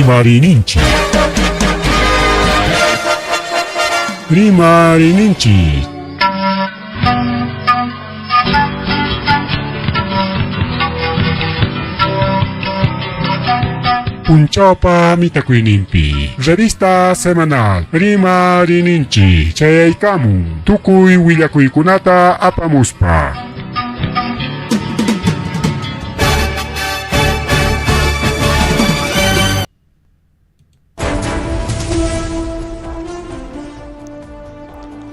Rimariyninchik. Rimariyninchik. Punchawpa mitakuyninpi revista semanal Rimariyninchik chayaykamun tukuy willakuykunata apamuspa.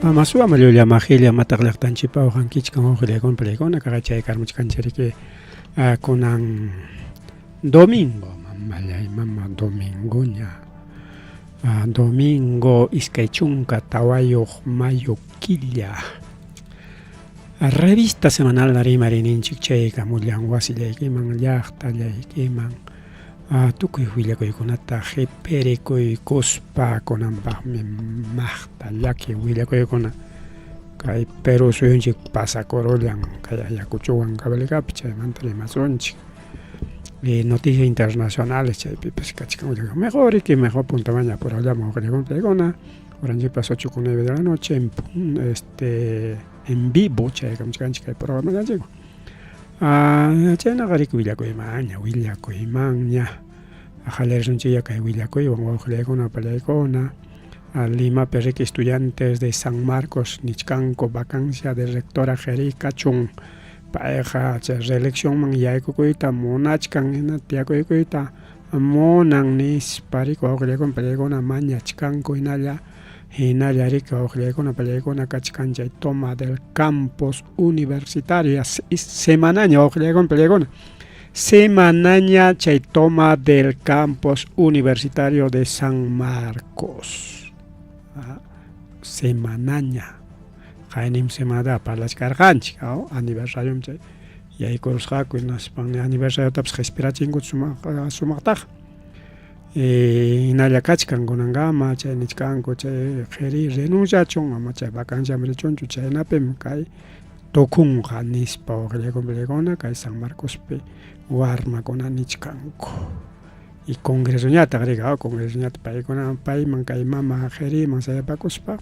Mama suwa llulla mahilla mataq llaqtanchikpa uqankichkan uqllaykuna palaykuna kaqachay karmuchkanchiriki kunan domingo mamallay mama domingoña domingo 24 mayo killa revista semanal rimariyninchik chaykamullan wasillaykiman llaqtallaykiman tukuy willakuykunata qipirikuykuspa kunanpaqmi maqta llaki willakuykuna kay Perú suyunchik pasakurullan kay Ayacuchowan Cabalgapi chaymanta rimasunchik y noticias internacionales chaypipas kachkan willakuy mejor riki mejor puntamanña apurallaman uqllakuna paykuna horanchikpas 8 con 9 de la noche en, este en vivo chaykamuchkanchik kay programallanchikwan chaynaqa riki willakuymanña willakuymanña qallarishunchikya kay willakuywan wawqillaykuna pallaykuna Limapi riki estudiantes de San Marcos nichkanku vacancia de rectora Jeri kachun payqa chay reeleccionman yaykukuyta munachkan hina tiyakuykuyta munan nispa riki wawqillaykuna pallaykuna mañachkanku hinalla hinalla riki wawqillaykuna pallaykuna kachkan chay toma del campus universitaria semanaña wawqillaykuna pallaykuna semanaña chay toma del campus universitario de San Marcos semanaña qaynim semanataqa parlachkarqanchik aniversariom chay yaykurusqaku hinaspan aniversariotapas qispirachinku sumaqtaqa hinalla kachkan kunankama chay nichkanku chay qhiri renunciachun ama chay vacanciaman richunchu chaynapim kay tukunqa nispa waqllaykuna kay San Marcospi warmakuna nichkanku y congresoñataq riki congresoñataq paykuna payman kay mama qhiriman sayapakuspa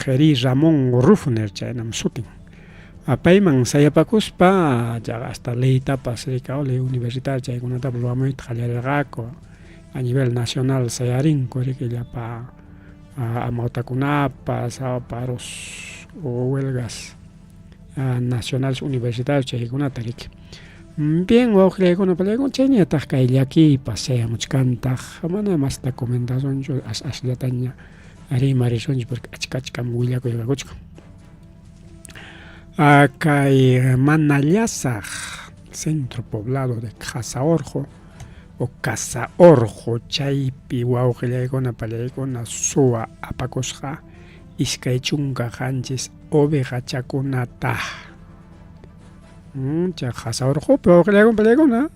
Jeri Ramón Rufner chaynam sutin payman sayapakuspa chaqa hasta leytapas riki ley universitaria chaykunatapas ruwamuyta qallarirqaku a nivel nacional sayarinku riki llapa amawtakunapas paros o huelgas nacionales universitarios chaykunata riki bien wawqillaykuna pallaykuna chayñataq kay llakiypas chayamuchkantaq mana masta comentasunchu as asllataña rimarisunchik porque achka achkam willakuy kakuchkan kay mana llasaq centro poblado de Casaorjo o Casaorjo chaypi wawqillaykuna pallaykuna suwa apakusqa 27 ovejachakunata chay Casaorjopi wawqillaykuna pallaykuna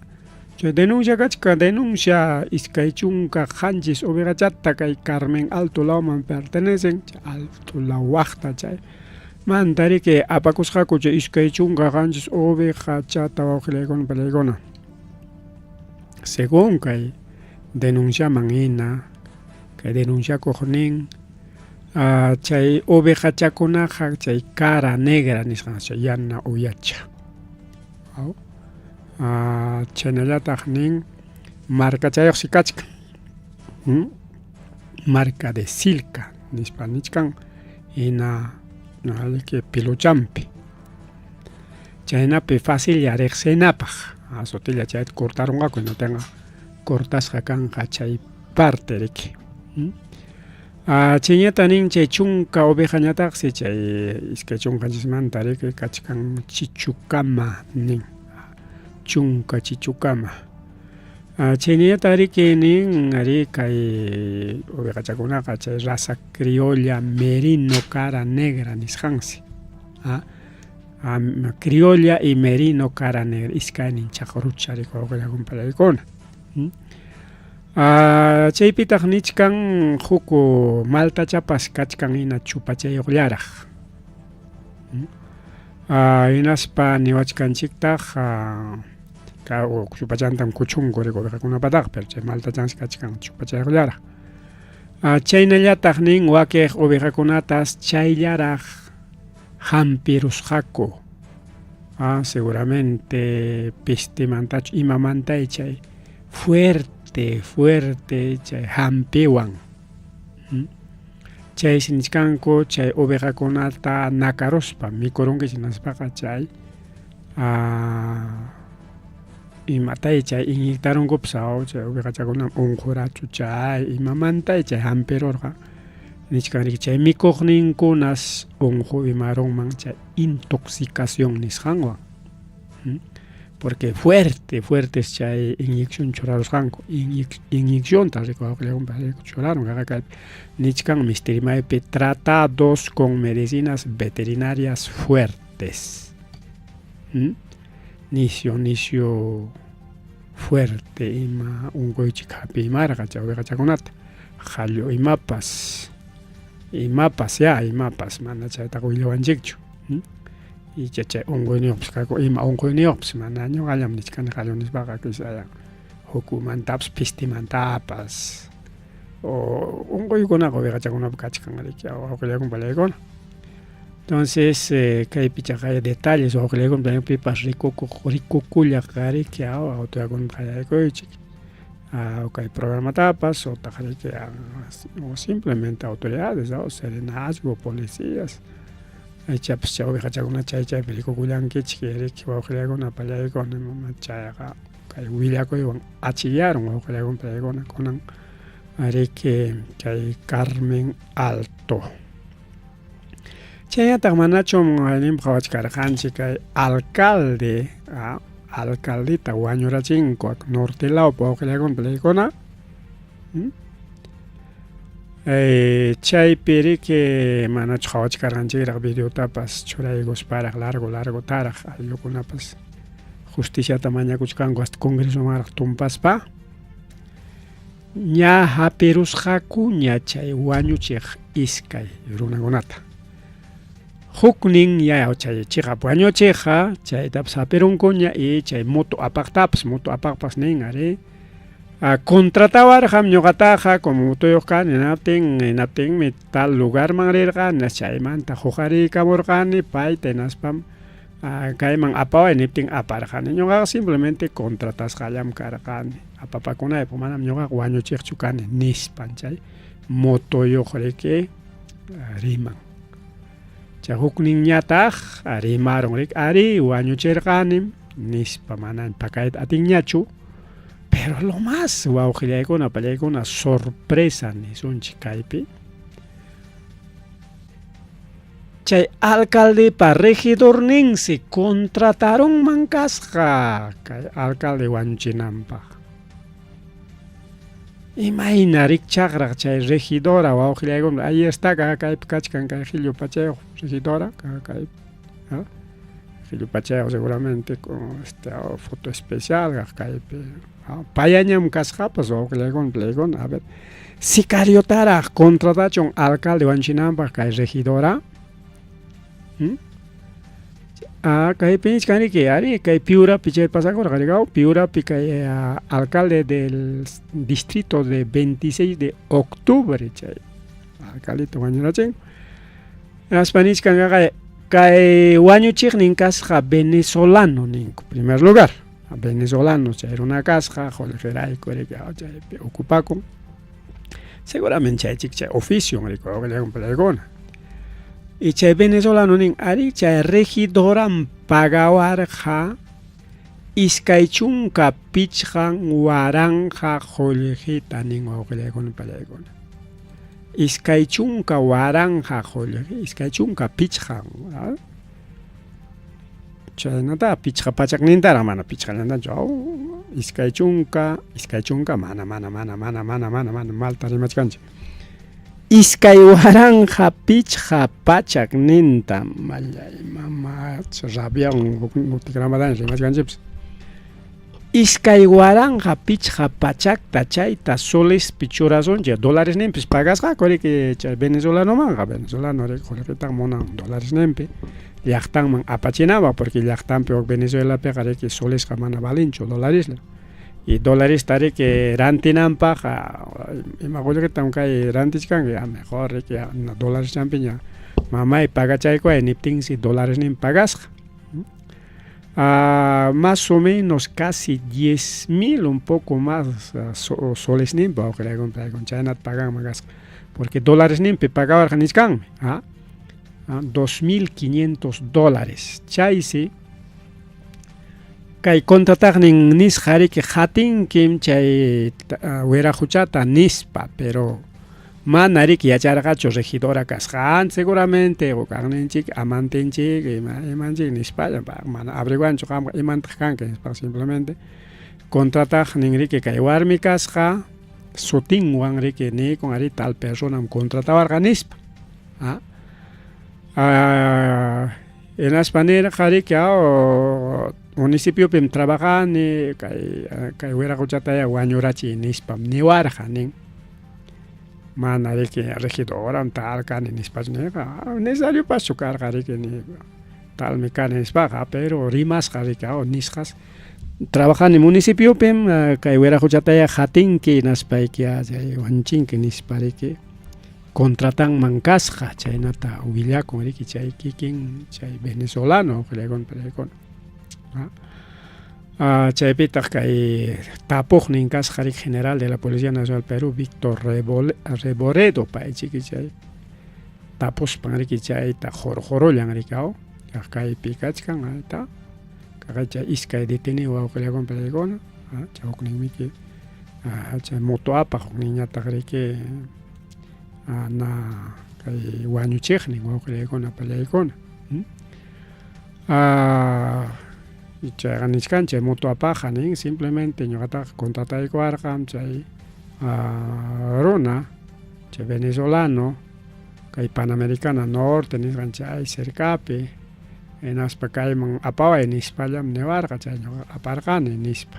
chay denuncia kachkan denuncia 27 ovejachata kay Carmen Alto lawman pertenecen chay Alto lawaqta chay manta riki apakusqaku chay 27 ovejachata wawqillaykuna pallaykuna según kay denunciaman hina kay denunciakuq nin chay ovejachakunaqa chay cara negra nisqan chay yana uyacha chaynallataq nin marcachayuqsi kachkan marca de Silca nispa nichkan hina piluchampi chaynapi facilla riqsinapaq sutilla chayta cortarunqaku hinatinqa cortasqa kanqa chay parte riki chayñata nin chay chunka ovejañataqsi chay 27manta riki kachkan chichukama nin chunka chichukama chayñata riki nin ari kay ovejachakunaqa chay raza criolla merino cara negra nisqansi criolla y merino cara negra iskaynin chaqrucha riki wawqillaykuna pallaykuna chaypitaq nichkan huk maltachapas kachkan hina chupachayuqllaraq hinaspa niwachkanchiktaq Chupachantam kuchunku riki ovejakunapataqa, pero chay maltachansi kachkan chupachayuqllaraq. Chaynallataq nin wakiq ovejakunatas chayllaraq hampirusqaku. Seguramente pestimantachu imamantay chay fuerte, fuerte chay hampiwan. Chaysi nichkanku chay ovejakunata nakaruspa mikurunkichik nispaqa chay imatay chay inyectarunkupas chay ovejachakunam unqurachu chay imamantay chay hampirurqa nichkan riki chay mikuqninkunas unqu imarunman chay intoxicación nisqanwan. Porque fuerte, fuertes chay inyección churarusqanku, inyeccionta churarun kaypi nichkan mistirimaypi tratados con medicinas veterinarias fuertes. Nisyu, nisyu fuerte ima unquychik hapiymarqa chay ovejachakunata, qallu imapas, imapas ya, imapas mana chaytaqa willawanchikchu. Icha chay unquyniyuqpas kaku, ima unquyniyuqpas mana ñuqallam nichkani qallu nispaqa quizá hukumantapas pistimantapas o unquykunaqa ovejachakunapi kachkan riki wawqillaykuna pallaykuna. Entonces kaypi chaqay detalles wawqillaykuna pipas rikukuq rikukullaq riki autoridadkunata qayaykuychik kay programatapas utaq riki o simplemente autoridades o serenazgo policías ichapas chay ovejachakuna chay chaypi rikukullankichik riki wawqillaykuna pallaykuna chayqa kay willakuywan achiyarun wawqillaykuna pallaykuna kunan riki kay Carmen Alto. Chaynataq manachum ayninpi qhawachkarqanchik kay alcalde alcaldeta wañurachinku norte lawpi wawqillaykuna pallaykuna. Chaypi riki manachu qhawachkarqanchikraq videotapas churaykusparaq largo largotaraq ayllukunapas justiciata mañakuchkanku hasta congresomanraq tumpaspa ña hapirusqakuña chay wañuchiq iskay runakunata. Huknin ya chay chiqap wañuchiqqa chaytapas hapirunkuña y chay moto apaqtapas, moto apaqpas nin ari contratawarqam ñuqataqa como motoyuq kani hinaptin hinaptinmi tal lugarman rirqani chaymanta huqariykamurqani payta hinaspam kayman apaway niptin aparqani ñuqaqa simplemente contratasqallam karqani apapakunaypaq manam ñuqaqa wañuchiqchu kani nispan chay motoyuq riki riman. Chay hukninñataq rimarun riki ari wañuchirqanim nispa mana pakayta atinñachu. Pero lo más wawqillaykuna pallaykuna sorpresa nisunchik kaypi chay alcaldepa regidorninsi contratarunman kasqa kay alcalde wañuchinanpaq. Imayna rikchaqraq chay regidora wawqillaykuna ahí está kaypi kachkan kay qhillu pachayuq regidora kaypi qhillu pachayuq seguramente con este foto especial kaypi payañam kasqapas wawqillaykuna pallaykuna a ver sicariotaraq contratachun alcalde wañuchinanpaq kay regidora. Kaypi nichkan riki ari kay Piurapi chay pasakurqa rikaw Piurapi kay alcalde del distrito de 26 de octubre chay alcaldeta wañurachin. Hinaspa nichkan kay wañuchiqnin kasqa venezolano ninku primer lugar venezolano chay runa kasqa qullqirayku riki chaypi ocupakun seguramente chay chik chay oficio riki pallaykuna. Y chay venezolano nin ari chay regidoram pagawarqa 25 waranqa qullqita nin wawqillaykuna pallaykuna. 20 waranqa qullqi, 25 chaynata pichqa pachaknintaraq mana pichqallantachu 20 20 mana mana mana mana mana mana mana malta rimachkanchik. 2500 ninta mallay mama rabiawan utikramadani rimachkanchikpas. 2500 ta chayta solespi churasunchik, dólaresninpis pagasqaku riki chay venezolanomanqa, venezolano riki qullqitaqa munan dólaresninpi llaqtanman apachinanpaq, porque llaqtanpi wak Venezuelapiqa riki solesqa mana valenchu, dólareslla. Y dolaresta riki rantinanpaq ima qullqitam kay rantichkanki, ya mejor riki dólaresllampiña mamay pagachaykuway niptinsi dólaresninpi pagasqa. Más o menos casi 10,000, un poco más solesninpi wawqillaykuna paykuna chaynata paganman kasqa, porque dólaresninpi pagawarqa nichkanmi, 2500 dólares. Chaysi kay contrataqnin nisqa riki qatinkim chay wiraquchata nispa, pero mana riki yacharqachu regidora kasqanta, seguramente hukaqninchik amantenchik ima imanchik nispalla mana averiguanchu qamqa imantaq kanki nispa, simplemente contrataqnin riki kay warmi kasqa, sutinwan riki niykun ari tal personam contratawarqa nispa. Hinaspa nirqa riki municipiopim trabajani, kay wiraquchataya wañurachiy nispam niwarqa nin. Mana riki regidoram tal kani nispachu nirqa, necesariopaschu karqa riki talmi kani nispaqa, pero rimasqa riki nisqas trabajani municipiopim, kay wiraquchataya qatinki hinaspayki chay wañuchinki nispa riki contratanman kasqa, chaynata willakun riki chay kikin chay venezolano wawqillaykuna pallaykuna. Chaypitaq kay tapuqnin kasqa riki general de la Policía Nacional Perú Víctor Reboredo, paychiki chay tapuspan riki chayta qurqurullan riki kaypi kachkan ayta chay iskay detenido wawqillaykuna pallaykuna, chay hukninmiki chay moto apaq, hukninñataq riki na kay wañuchiqnin wawqillaykuna pallaykuna. Chayqa nichkan chay moto apaqqa nin simplemente ñuqataqa contrataykuwarqam chay runa, chay venezolano, kay Panamericana Norte nisqan chay cercapi, hinaspa kayman apaway nispallam niwarqa, chay ñuqa aparqani nispa.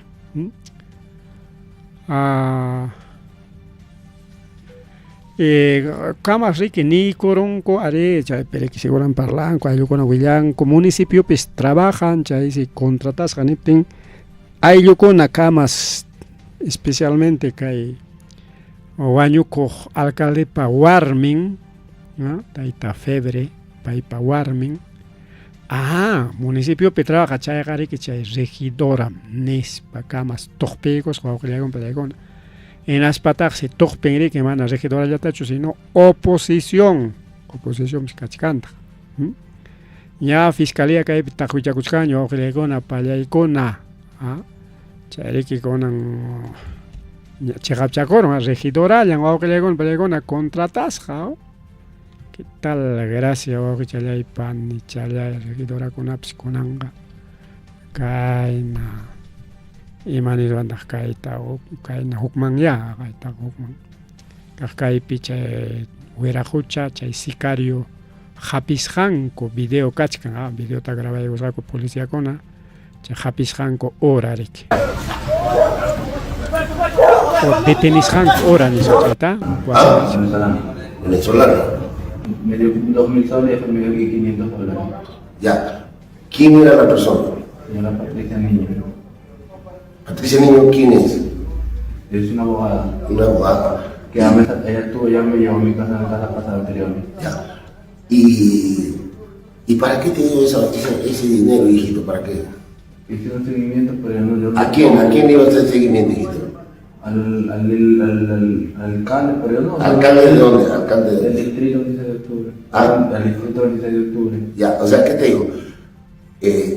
Kamas riki niykurunku ari chaypi riki seguran parlanku, ayllukuna willanku, municipiopis trabajan, chaysi contratasqa niptin ayllukuna kamas, especialmente kay wañukuq alcaldepa warmin, tayta Febre, paypa warmin, municipiopi trabaja chayqa riki chay regidoram nispa kamas tuqpiykusqa wawqillaykuna pallaykuna. Hinaspataqsi tuqpin riki mana regidorallatachu sino oposición, oposicionpis kachkantaq. Ña fiscalía kaypi taqwichakuchkanña wawqillaykuna pallaykuna, chay riki kunan chiqapchakurun regidorallan wawqillaykuna pallaykuna contratasqa. ¿Qué tal gracia wawqichallay panichallay regidorakunapis kunanqa kayna ima niswantaq kayta kayna hukmanya kayta hukman kaq kaypi chay wiraqucha chay sicario hapisqanku video kachkan, videota grabaykusqaku policiakuna chay hapisqanku hora riki o detenisqanku hora nisqa chayta. Venezolano. Me dio 2.000 soles y después me dio 500 dólares. Ya. ¿Quién era la persona? Señora Patricia Niño. Patricia Niño, ¿quién es? Es una abogada. Una abogada. Que ella estuvo, ya me llevó a mi casa en la casa pasada anterior. Ya. ¿Y para qué te dio ese dinero, hijito? ¿Para qué? Hice un seguimiento, pero yo no... Yo ¿A quién? ¿A quién le iba a hacer seguimiento, hijito? Al alcalde, pero yo no. ¿Alcalde de dónde? ¿Alcalde de Del dónde? distrito 26 de octubre. Ah. Del distrito 26 de octubre. Ya, o sea, ¿qué te digo?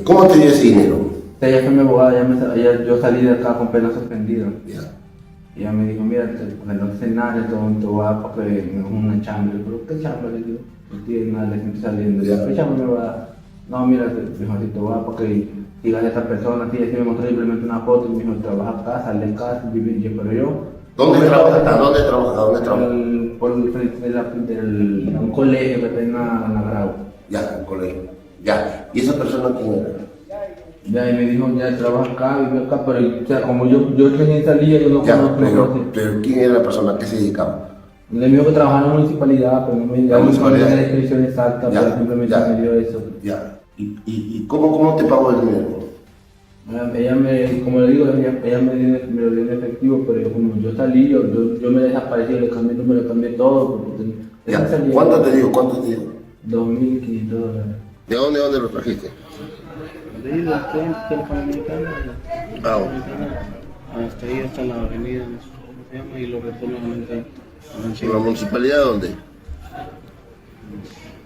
¿Cómo te dio ese dinero? O sea, ella fue mi abogada, yo salí de acá con pena suspendida. Ya. Y ella me dijo, mira, porque no sé nada, yo te voy a dar porque me una chamba. Yo, pero ¿qué chamba? Le digo, no tiene nada, le estoy saliendo. Ya. ¿Qué chamba me va a dar? No, mira, dijo, si te voy a dar porque sigas a esta persona, así, así me mostró simplemente una foto y me dijo, trabaja acá, sale en casa, vive, yo, pero yo... ¿Dónde trabaja? ¿Dónde trabaja? ¿Dónde trabaja? Por el frente de la, del, un colegio que está en la Grau. Ya, un colegio. Ya. ¿Y esa persona quién era? Ya, y me dijo, ya trabaja acá, vive acá, pero o sea, como yo recién salía, yo no Ya, conozco, no pero, conocía. pero ¿quién era la persona que se dedicaba? Le dijo que trabajaba en la municipalidad, pero no me La no me municipalidad. dio la descripción exacta, Ya, pero simplemente ya. me dio eso. Ya. ¿Y cómo te pagó el dinero? Ella me, como le digo, ella me lo dio en efectivo, pero yo, como yo salí, yo me desaparecí, le cambié el número, le cambié todo. Porque Ya. esa salida- ¿Cuánto te dio? ¿Cuánto te dio? 2.500 dólares. ¿De dónde lo trajiste? De ahí del tren, del Panamericano, Ah, hasta ahí, hasta la avenida, no sé cómo se llama, y lo regresó nuevamente ahí. ¿Por la municipalidad de dónde?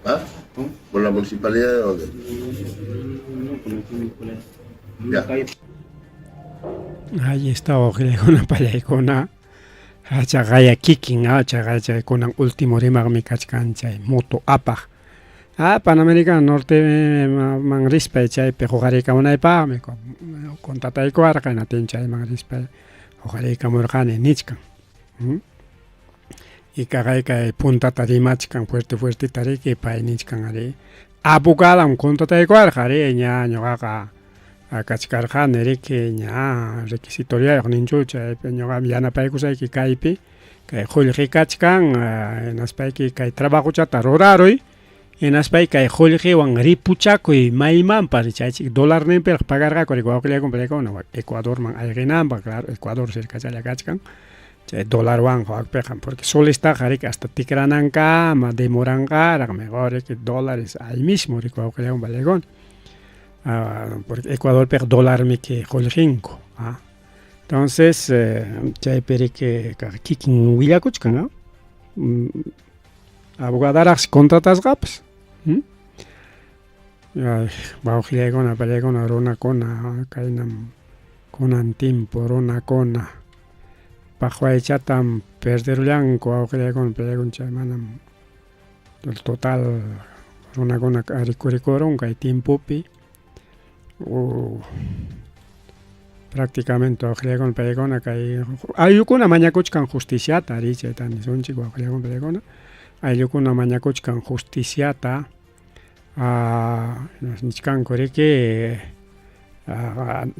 ¿Ah? ¿Por la municipalidad de dónde? No, conocí mi colega. Ya. Calle Ahí está wawqillaykuna pallaykuna chaqaya kikin chaqaya chay kunan último rimaqmi kachkan chay moto apaq. Panamericano Norte man rispay chaypi huqariykamunaypaqmi contrataykuwarqa hinatin chayman rispay huqariykamurqani nichkan. Y kaqay kay puntata rimachkan fuerte fuerteta riki pay nichkan ari abogadam contrataykuwarqa ari ña ñuqaqa kachkarqani riki ña requisitoriayuq ninchu chaypi ñuqam yanapaykusayki kaypi kay qullqi kachkan hinaspayki kay trabajochata ruraruy hinaspay kay qullqiwan ripuchakuy maymanpas chaychik dolarninpiraq pagarqaku riki wawqillaykuna pallaykuna Ecuadorman ayqinanpaq, claro, Ecuador cercachalla kachkan chay dolarwanqa wakpiqa porque solestaqa riki hasta tikranankama demoranqaraq mejor riki dólares ahí mismo riki wawqillaykuna pallaykuna porque Ecuadorpiqa dolarmiki qullqinku. Entonces chaypi riki kikin willakuchkan abogadaraqsi contratasqapas. Wawqillaykuna pallaykuna runakuna kaynam kunan tiempo runakuna paqwaychatam perderullanku wawqillaykuna pallaykuna chay manam total runakuna rikurikurun kay tiempopi prácticamente wawqillaykuna pallaykuna kay ayllukuna mañakuchkan justiciata ari chayta nisunchik wawqillaykuna pallaykuna ayllukuna mañakuchkan justiciata nichkanku riki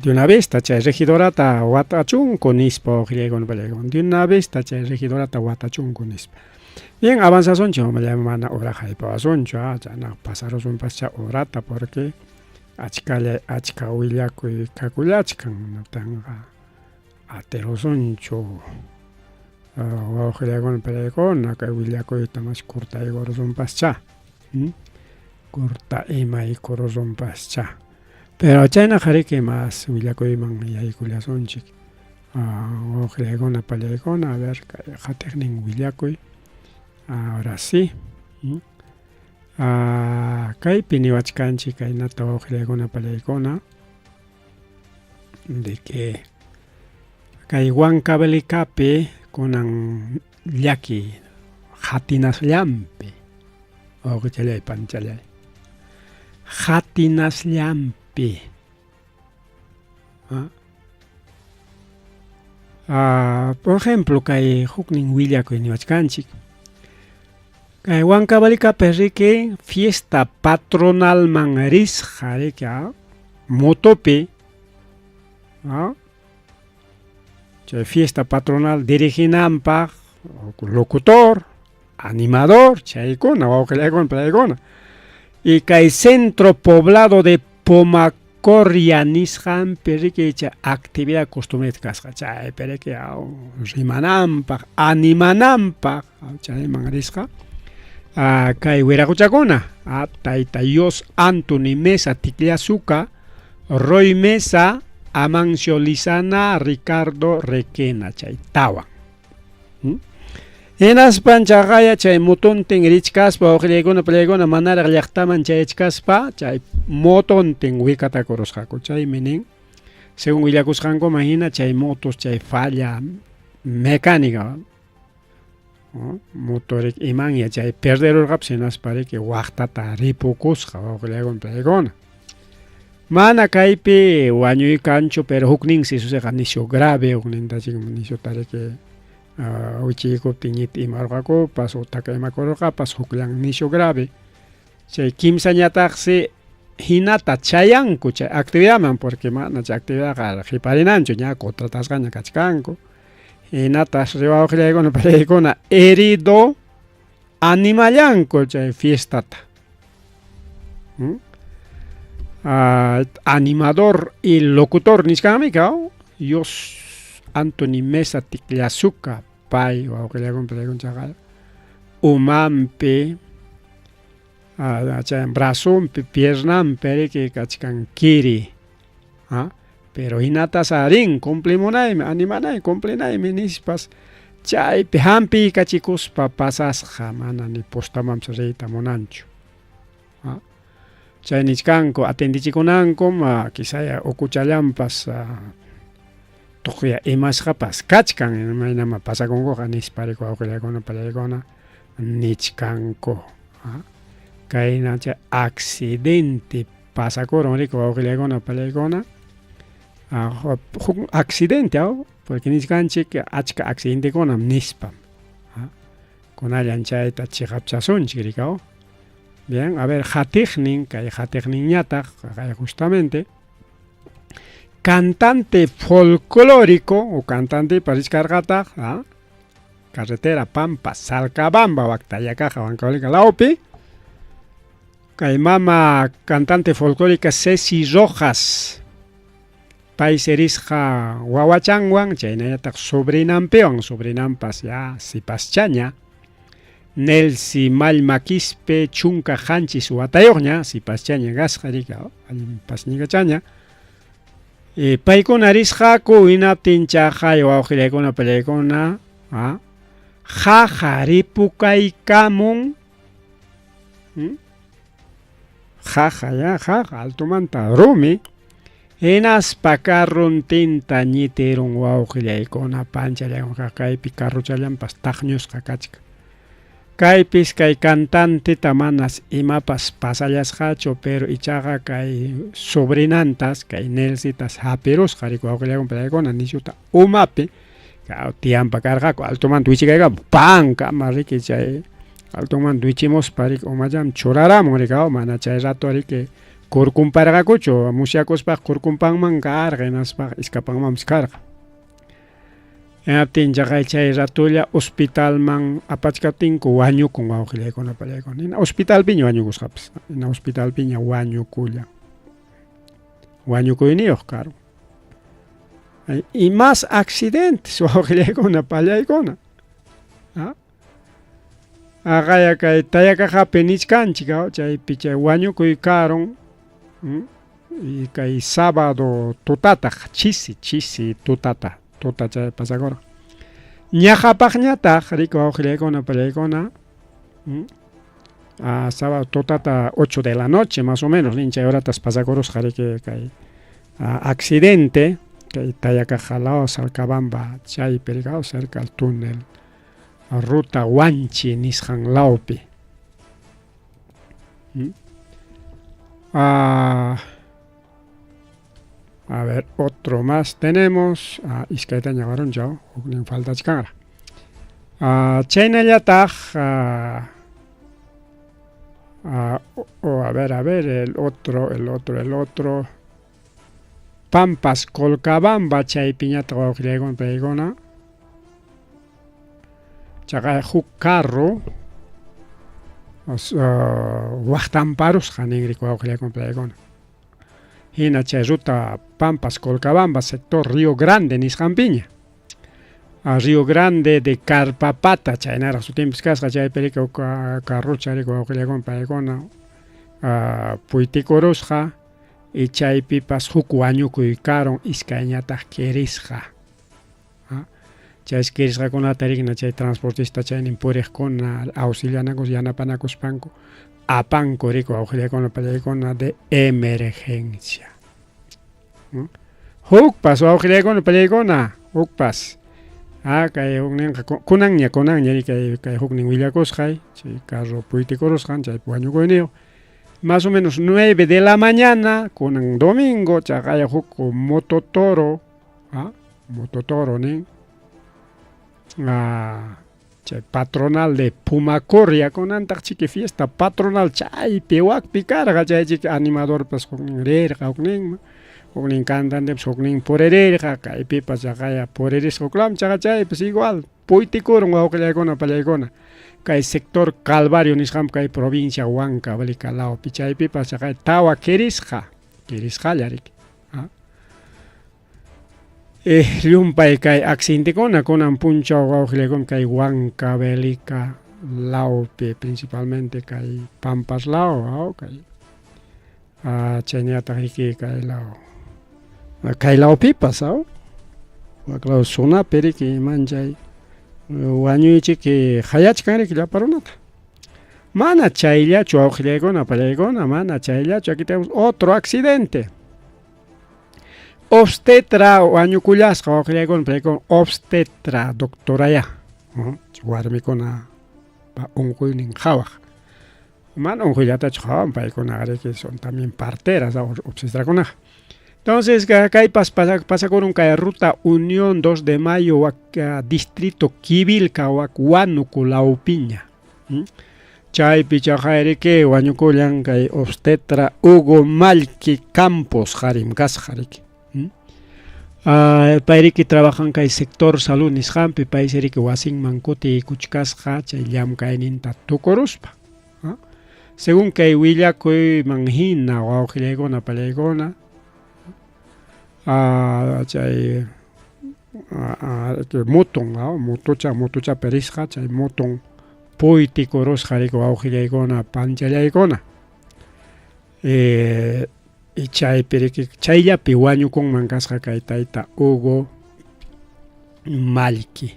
de una vez chay regidorata watachunku nispa wawqillaykuna pallaykuna de una vez chay regidorata watachunku nispa. Bien, avanzasunchik mana hora haypawasunchu chayna pasarusunpascha horata porque achkalla achka willakuy kakullachkan natanqa atirusunchu wawqillaykuna pallaykuna kay willakuyta mas kurtaykurusunpascha kurta imaykurusunpascha pero chaynaqa riki mas willakuyman yaykullasunchik wawqillaykuna pallaykuna a ver kay qatiqnin willakuy ahora sí. Kaypi niwachkanchik kaynata wawqillaykuna pallaykuna de que kay Huancavelicapi kunan llaki qatinasllampi wawqichallay panchallay qatinasllampi. Por ejemplo kay huknin willakuy niwachkanchik kay Huancavelicapi riki fiesta patronalman risqa riki motopi chay fiesta patronal diriginanpaq locutor, animador, chaykuna wawqillaykuna pallaykuna y kay centro poblado de Pomacorria nisqanpi riki chay actividad costumbrita kasqa chaypi riki rimananpaq animananpaq chayman risqa kay wiraquchakuna tayta Dios Anthony Mesa Ticllasuca, Roy Mesa, Amancio Lizana, Ricardo Requena chay tawan. Hinaspan chaqaya chay motontin richkaspa wawqillaykuna pallaykuna manaraq llaqtaman chayachkaspa chay motontin wikatakurusqaku chaymi nin según willakusqankuman hina chay motos chay falla mecánica motorik imanya chay perderurqapas hinaspa riki waqtata ripukusqa wawqillaykuna pallaykuna. Mana kaypi wañuykanchu pero hukninsi susiqa nisyu grave huknintachik nisyuta riki wichiykuptin ñiti imarurqakupas utaka imakururqapas hukllan nisyu grave. Chay kimsañataqsi Hinata chayanku chay actividadman porque mana chay actividadqa qiparinanchu ña contratasqaña kachkanku. Hinatas riwawqillaykuna pallaykuna herido animallanku chay fiestata. Animador y locutor nichkanmi kaw Yos Anthony Mesa Ticllasuca pay wawqillaykuna pallaykuna chaqa umanpi chay brazonpi piernanpi riki kachkan kiri pero hinatas rin cumplimunaymi animanaymi cumplinaymi nispas chaypi hampiykachikuspa pasasqa mana ni postamanpas riyta munanchu. Chay nichkanku atendichikunankum quizaya ukuchallanpas tukuya imasqapas kachkan imaynama pasakunkuqa nispa riki wawqillaykuna pallaykuna nichkanku. Kayna chay accidente pasakurun riki wawqillaykuna pallaykuna huk accidente porque nichkanchik achka accidentekunam nispam. Kunallan chayta chiqapchasunchik riki. Bien, a ver, qatiqnin, kay qatiqninñataq, kay justamente cantante folclórico o cantante richkarqataq, carretera Pampa Salcabamba Huactayacaja Huancavelica lawpi, kay mama cantante folclórica Ceci Rojas, pay serisqa wawachanwan chaynallataq sobrinanpiwan, sobrinanpas ya sipaschaña, Nelsi Mallma Quispe 17 watayuqña, sipaschaña kasqa riki, allin pasñigachaña. Paykuna risqaku hinaptin chaqay wawqillaykuna pallaykuna qaqa ripukaykamun qaqa ya qaqa altomanta rumi hinaspa carrontinta ñitirun wawqillaykuna panchallaykuna kaypi carrochallanpas taqñusqa kachkan. Kaypis kay cantanteta manas imapas pasallasqachu pero ichaqa kay sobrinantas kay Nelsitas hapirusqa riki wawqillaykuna pallaykuna nishuta umapi tiyanpa karqaku altomanta wichikaykamun pankama riki chay altomanta wichimuspa riki umallanman churaramun riki mana chay rato riki kurkunparqakuchu musyakuspaqa kurkunpanman karqa hinaspaqa iskapanmanpas karqa. Hinaptin chaqay chay ratolla hospitalman apachkaptinku wañukun wawqillaykuna pallaykuna. Hina hospitalpiña wañukusqapas. Hina hospitalpiña wañukullan. Wañukuyniyuq karun. Y más accidentes wawqillaykuna pallaykuna. Aqaya kay Tayakaqapi nichkanchik chaypi chay wañukuy karun y kay sábado tutataq chisi chisi tutata tuta chay pasakurqa. Ñaqapaqñataq riki wawqillaykuna pallaykuna sábado tutata 8 de la noche más o menos nin chay horatas pasakurusqa riki kay accidente kay Tayacaja lado Salcabamba chaypi riki cerca al túnel ruta Huanchi nisqan lawpi. A ver, otro más tenemos. Iskaytaña warunchaw, huknin faltachkanraq. Chaynallataq, a ver, el otro, el otro, el otro. Pampas Colcabamba, chaypiñataq wawqillaykuna paykuna. Chaqay huk carro waqtamparusqa ninriki wawqillaykuna paykuna. Hina chay ruta Pampas Colcabamba, sector Río Grande nisqanpiña. Río Grande de Carpapata, chaynaraq sutinpas kasqa chaypi riki carrocha riki wawqillaykuna paykuna puytikurusqa y chaypipas huk wañukuy karun iskayñataq kirisqa. Chay kirisqakunata rikina chay transportista chaynin puriqkuna auxilianakus yanapanakuspanku apanku riki wawqillaykuna pallaykuna de emergencia. Hukpas wawqillaykuna pallaykuna hukpas kay hukninqa kunanña kunanña kay kay huknin willakusqay chay carro puytikurusqan chaypi wañukuyniyuq más o menos 9 de la mañana kunan domingo chaqaya huk mototoro mototoro nin Chay patronal de Pumacorria kunantaq chiki fiesta patronal chaypi wakpi karqa chay chiki animadorpas huknin rirqa hukninman huknin cantantepas huknin puririrqa kaypipas chaqaya puririsqa huklawman chaqa chaypas igual puytikurun wawqillaykuna pallaykuna kay sector Calvario nisqanpi kay provincia Huancavelica lawpi chaypipas chaqay tawa kirisqa kirisqalla riki. Llumpay kay accidentekuna kunan punchaw wawqillaykuna kay Huancavelica lawpi principalmente kay Pampas law kay chaynallataq riki kay law kay lawpipas wak law zonapi riki manchay wañuychiki qayachkan riki llapa runata. Mana chayllachu wawqillaykuna pallaykuna mana chayllachu aquí tenemos otro accidente. Obstetra wañukullasqa wawqillaykuna pallaykuna obstetra doctoraya warmikuna unquynin qhawaq. Mana unquyllatachu qhawan paykunaqa riki son también parteras obstetrakunaqa. Entonces kaypas pasakurun kay ruta Unión 2 de Mayo wak distrito Quivilca wak Huánuco lawpiña. Chaypi chaqayriki wañukullan kay obstetra Hugo Mallqui Campos qarim kasqa riki. Payriki trabajan kay sector salud nisqanpi paysi riki wasinman kutiykuchkasqa chay llamkayninta tukuruspa. Según kay willakuyman hina wawqillaykuna pallaykuna chay mutun mutucha mutuchapi risqa chay mutun puytikurusqa riki wawqillaykuna panchallaykuna. Chaypi riki chayllapi wañukunman kasqa kay tayta Hugo Mallqui.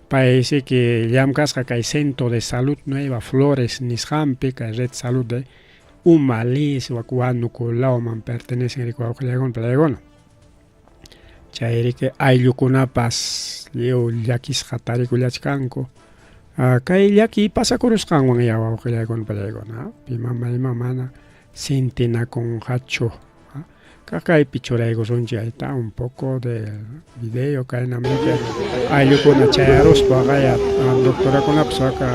Pay siki llamkasqa kay Centro de Salud Nueva Flores nisqanpi kay Red Salud de Umalis wak Huánuco lawman pertenecen riki wawqillaykuna pallaykuna. Chay riki ayllukunapas lliw llakisqa tarikullachkanku. Kay llaki pasakurusqanwan ya wawqillaykuna pallaykuna pimama ima mana sintinakunqachu. Kaypi churaykusunchik ahí un poco de video kaynam riki ayllukuna chayaruspa qaya doctorakunapas waka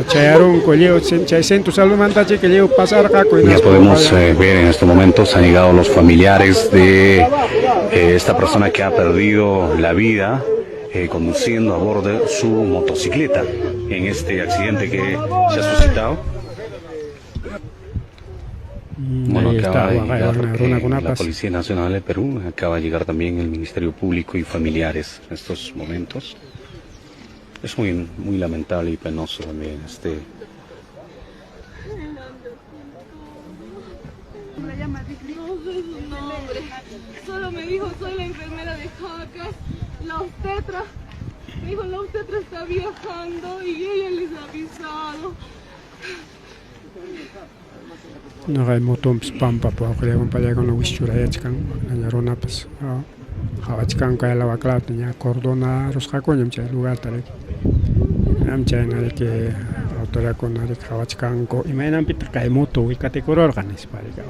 chayarunku lliw chay centro saludmanta chiki lliw pasarqaku. Ya podemos ver en estos momentos han llegado los familiares de esta persona que ha perdido la vida conduciendo a bordo de su motocicleta en este accidente que se ha suscitado. Bueno, acaba de llegar la Policía Nacional de Perú, acaba de llegar también el Ministerio Público y familiares en estos momentos. Es muy, muy lamentable y penoso también este. No sé su nombre. Solo me dijo, soy la enfermera de Jacas, la obstetra. Me dijo, la obstetra está viajando y ella les ha avisado. Nuqa motonpas pampapi wawqillaykuna pallaykuna wischurayachkan runapas qhawachkanku kay law waklawta ña cordonarusqakuñam chay lugarta riki. Ñam chayna riki autoridadkuna riki qhawachkanku imaynanpitaq kay moto wikatikururqa nispa riki.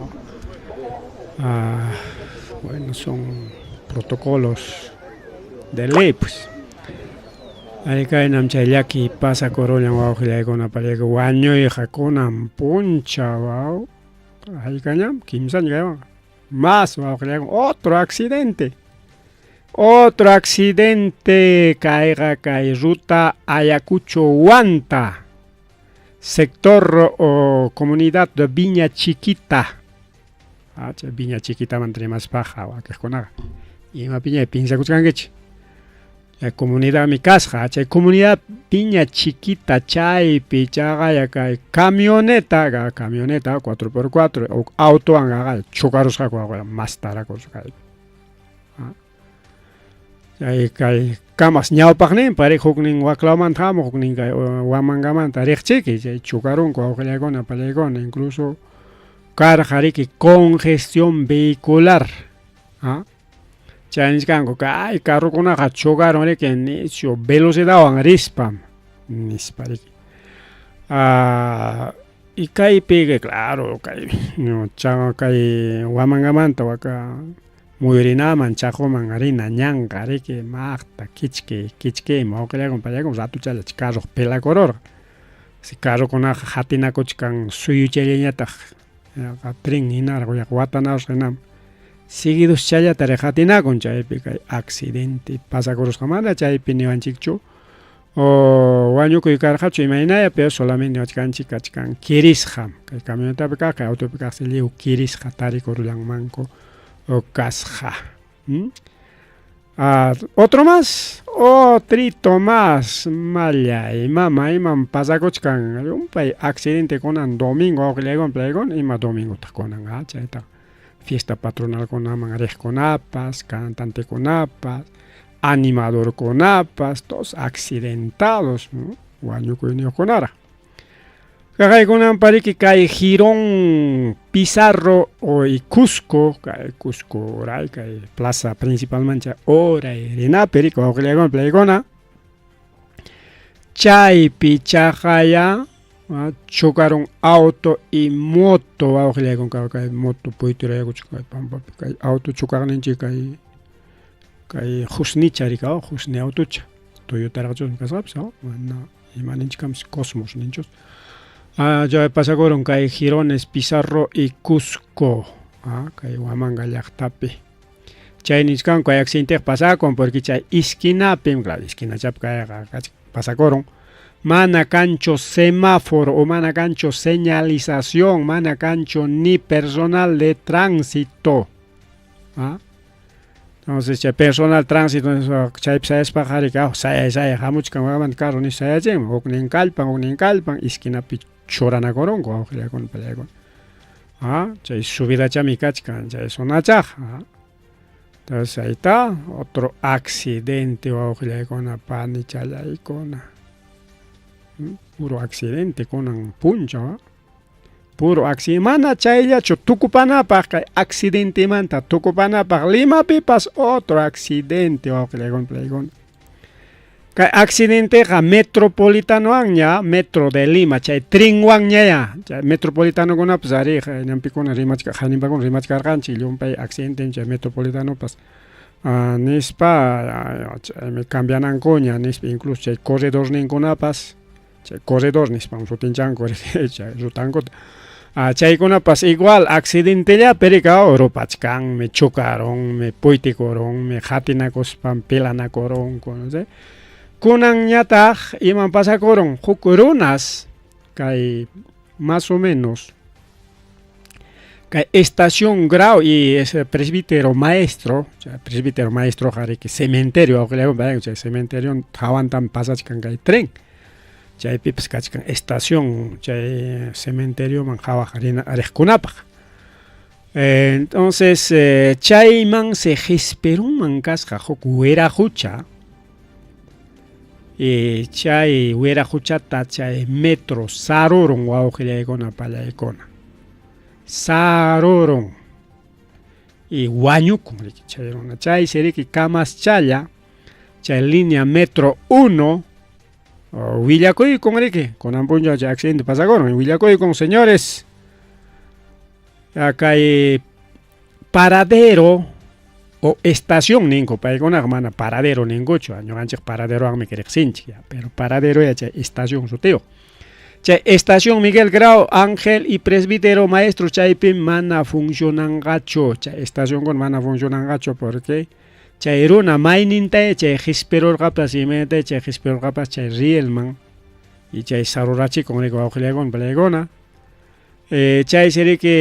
Bueno, son protocolos de ley pues. Ay kaynam chay llaki pasakurullan wawqillaykuna pallayku wañuyqa kunan punchaw waw haykañam kimsaña kaywanqa más wawqillaykuna otro accidente. Otro accidente kayqa kay ruta Ayacucho Huanta sector o comunidad de Viña Chiquita. Chay Viña Chiquitamanta rimaspaqa wakiqkunaqa imapiña piensakuchkankichik. Chay comunidadmi kasqa chay comunidad Viña Chiquita chaypi chaqaya kay camioneta camioneta 4x4 autowan chocarusqaku mastarakurusqa kaypi. Chay kay kamas ñawpaqninpa riq huknin waklawmanta hamuq huknin kay Huamangamanta riqchiki chay chocarunku wawqillaykuna pallaykuna incluso karqa riki congestión vehicular. Chay nichkanku kay carrokunaqa chocaron riki nishu velocidadwan rispam nispa riki. Y kaypi claro kay kay Huamangamanta waka Muyurinaman Chaquman rina ñanqa riki maqta kichki kichkiyman wawqillaykuna pallaykuna ratuchalla chay carroqa pelakururqa. Si carrokunaqa qatinakuchkan suyuchallañataq yaqa tren hinaraq yaqa watanarusqa hinam seguidoschallata ri qatinakun chaypi kay accidente pasakurusqamanta chaypi niwanchikchu o wañukuy karqachu imaynaya pero solamente niwachkanchik kachkan kirisqam kay camionetapi kaq kay autopi kaqsi lliw kirisqa tarikurullanmanku o kasqa. Ah, otro más, otrito más, mallay, mama, imam pasakuchkan, llumpay accidente kunan domingo awqillaywan playkun, ima domingotaq kunan, ah, chayta fiesta patronalkunaman riqkunapas, cantantekunapas, animadorkunapas, todos accidentados, ¿no? Wañukuyniyuqkunaraq. Kaqaykunanpa riki kay Jirón Pizarro o y Cusco, kay Cusco uray kay plaza principalmancha uray rinapi riki wawqillaykuna playkuna chaypi chaqaya chocaron auto y moto wawqillaykuna kay moto puyturayakuchik kay pampapi kay auto chocaqninchik kay kay Husnicha riki Husni autocha Toyotaraqchusmi kasqapas mana ima ninchikkamas Cosmos ninchus. Ah, chay pasakurun kay Jirones, Pizarro y Cusco, ah, kay Huamanga llaqtapi. Chay nichkanku kay accidenteqa pasakun porque chay esquinapim, claro, esquinachapi kayqa pasakurun, mana kanchu semáforo o mana kanchu señalización, mana kanchu ni personal de tránsito. Ah? Entonces chay personal tránsito chaypi sayaspaqa riki sayay sayay hamuchkan wakamanta carro nispa sayachinman, huknin kallpan, huknin kallpan, esquinapi churanakurunku wawqillaykuna pallaykuna. Ah, chay subidachami kachkan chay zonachaqa. Ah. Entonces ahí está otro accidente wawqillaykuna panichallaykuna. Puro accidente kunan punchaw. Puro accidente mana chayllachu tukupanapaq kay accidentemanta tukupanapaq Limapipas otro accidente wawqillaykuna pallaykuna. Kay accidenteqa metropolitanowanña, metro de Lima, chay trenwanñaya, chay metropolitanokunapas ari ñanpikuna rimachka haninpakuna rimachkarqanchik llumpay accidente chay metropolitanopas nispa chaymi cambianankuña nispa incluso chay corredorninkunapas chay corredor nispam sutinchanku chay rutankuta. Chaykunapas igual accidentellapi rika rupachkanmi, chocarunmi, puytikurunmi, qatinakuspam pelanakurunku, no sé. Kunanñataq imam pasakurun huk runas kay más o menos kay estación Grau y ese presbítero maestro, chay presbítero maestroqa riki cementerio awqillaykuna chay cementerio hawantam pasachkan kay tren. Chaypipas kachkan estación chay cementerioman qhawaq rina riqkunapaq. Entonces chayman se qhispirunman kasqa huk wiraqucha y chay wiraquchata chay metro sarurun wawqillaykuna pallaykuna. Sarurun y wañukun riki chay runa. Chaysi riki kamaschalla chay línea metro 1 willakuykun riki kunan punchaw chay accidente pasakurun willakuykun señores kay paradero o estación ninku paykunaqa mana paradero ninkuchu ñuqanchik paraderowanmi riqsinchik ya pero paradero ya chay estación sutiyuq chay estación Miguel Grau Ángel y presbítero maestro chaypim mana funcionanqachu chay estacionkuna mana funcionanqachu porque chay runa maynintaya chay qispirurqapas imaynataya chay qispirurqapas chay rielman y chay sarurachikun riki wawqillaykuna pallaykuna chaysi riki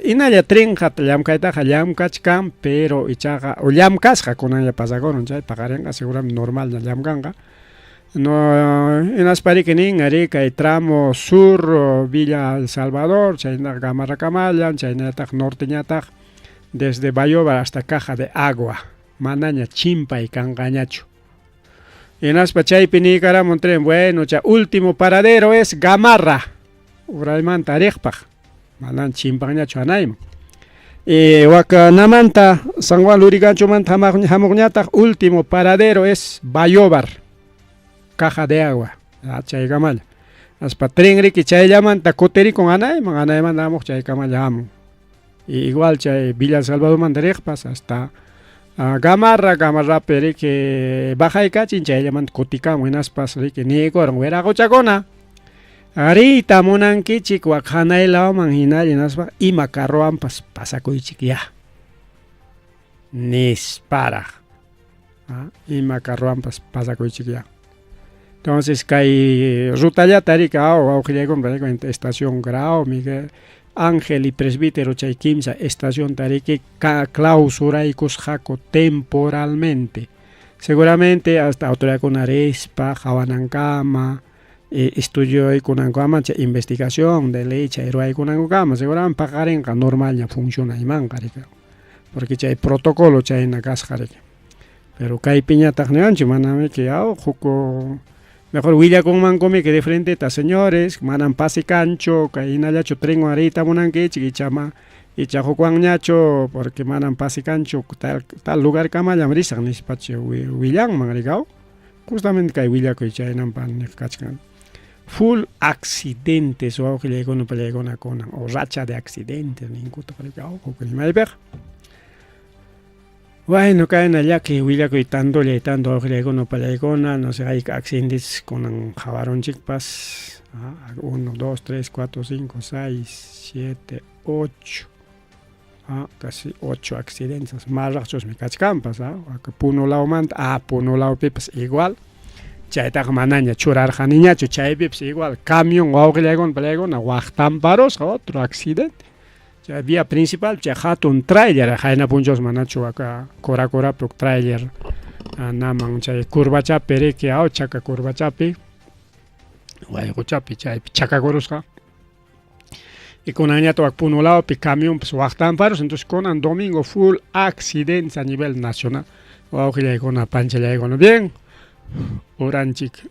hinalla trenqa llamkaytaqa llamkachkan pero ichaqa o llamkasqa kunanlla pasakurun chay paqarinqa seguramente normalña llamkanqa no hinaspa riki nin ari kay tramo sur Villa El Salvador chaynaqa Gamarrakamallan chaynallataq norteñataq desde Bayóvar hasta Caja de Agua manaña chimpay kanqañachu. Hinaspa chaypi niykaramun tren, bueno, chay último paradero es Gamarra, uraymanta riqpaq, manan chimpanñachu hanayman. Wakanamanta San Juan Luriganchomanta hamuqñataq último paradero es Bayóvar, Caja de Agua, chaykamalla. Aspa tren riki chayllamanta kutirikun hanayman, hanaymanta hamuq chaykamalla hamun. Igual chay Villa Salvadormanta riqpas hasta Gamarra, Gamarrapi riki bajaykachin chayllamanta kutikamun hinaspas riki niykurun wiraqochakuna riyta munankichik wak hanay lawman hinalla hinaspa ima carrowanpas pasakuychik ya nisparaq ima carrowanpas pasakuychik ya. Entonces kay rutallata riki wawqillaykuna riki estación Grau, Miguel Ángel y Presbítero chay kimsa estacionta riki clausuraykusqaku temporalmente. Seguramente hasta autoridadkuna rispa qhawanankama estudiaykunankama chay investigación de ley chay ruwaykunankukama seguramente paqarinqa normalña funcionaymanqa riki. Porque chay protocolo chayna kasqa riki. Pero kaypiñataq niwanchik manamiki huk mejor willakunmankumi que de frenteta señores manam pase kanchu kay hinallachu trenwan riyta munankichik icha ma icha hukwanñachu porque manam pase kanchu tal tal lugarkamallam risaq nispachu willanman riki justamente kay willakuy chaynanpaq niq kachkan. Full accidentes wawqillaykuna pallaykuna kunan o racha de accidentes ninkutaq riki huk rimaypiqa. Bueno, kayna llaki willakuy tantollay tanto wawqillaykuna pallaykuna no sé hayka accidentes kunan qhawarunchikpas 1, 2, 3, 4, 5, 6, 7, 8 casi 8 accidentes marraqchusmi kachkanpas Puno lawmanta Puno lawpipas igual chaytaqa manaña churarqaniñachu chaypipas igual camión wawqillaykuna pallaykuna waqtamparusqa otro accidente. Chay vía principal chay hatun trailer qayna punchawsi manachu aka Cora Corapi huk trailer naman chay curvachapi riki chaka curvachapi wayquchapi chaypi chakakurusqa. Y kunanñataq wak Puno lawpi camionpas waqtamparusqa. Entonces kunan domingo full accidentes a nivel nacional. Wawqillaykuna panchallaykuna bien uranchik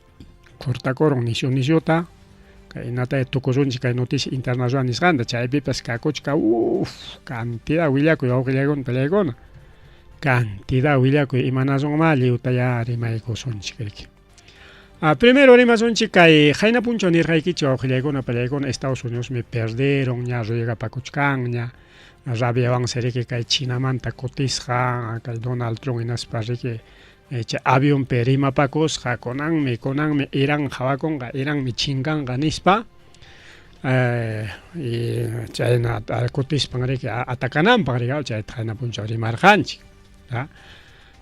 cortakurun nisyu nisyuta kaynata tukusunchik kay noticia internacional nisqanta chaypipas kakuchka uff cantidad willakuy wawqillaykuna pallaykuna cantidad willakuy imanasunmá lliwta ya rimaykusunchik riki. Primero rimasunchik kay qayna punchaw nirqaykichik wawqillaykuna pallaykuna Estados Unidosmi perderon ña ruegapakuchkanña rabiawansi riki kay Chinamanta kutisqa kay Donald Trump hinaspa riki chay avionpi rimapakusqa kunanmi kunanmi Irán qhawakunqa Iranmi chinkanqa nispa y chayna kutispan riki atakananpaq riki chayta qayna punchaw rimarqanchik.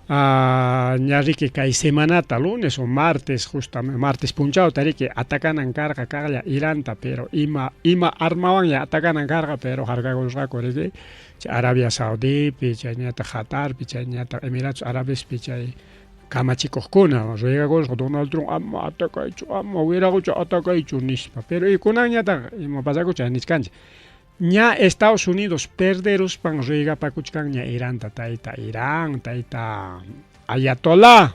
Ña riki kay semanata lunes o martes justamente martes punchawta riki atakanan karqa kaqlla Iranta pero ima ima armawanña atakanan karqa pero harkakusqaku riki chay Arabia Saudipi chayñataq Qatarpi chayñataq Emiratos Arabespi chay kamachikuqkuna ruegakusqa Donald Trump ama atakaychu ama wiraqucha atakaychu nispa pero y kunanñataq ima pasakucha chay nichkanchik ña Estados Unidos perderuspan ruegapakuchkanña Iranta tayta Irán tayta Ayatollah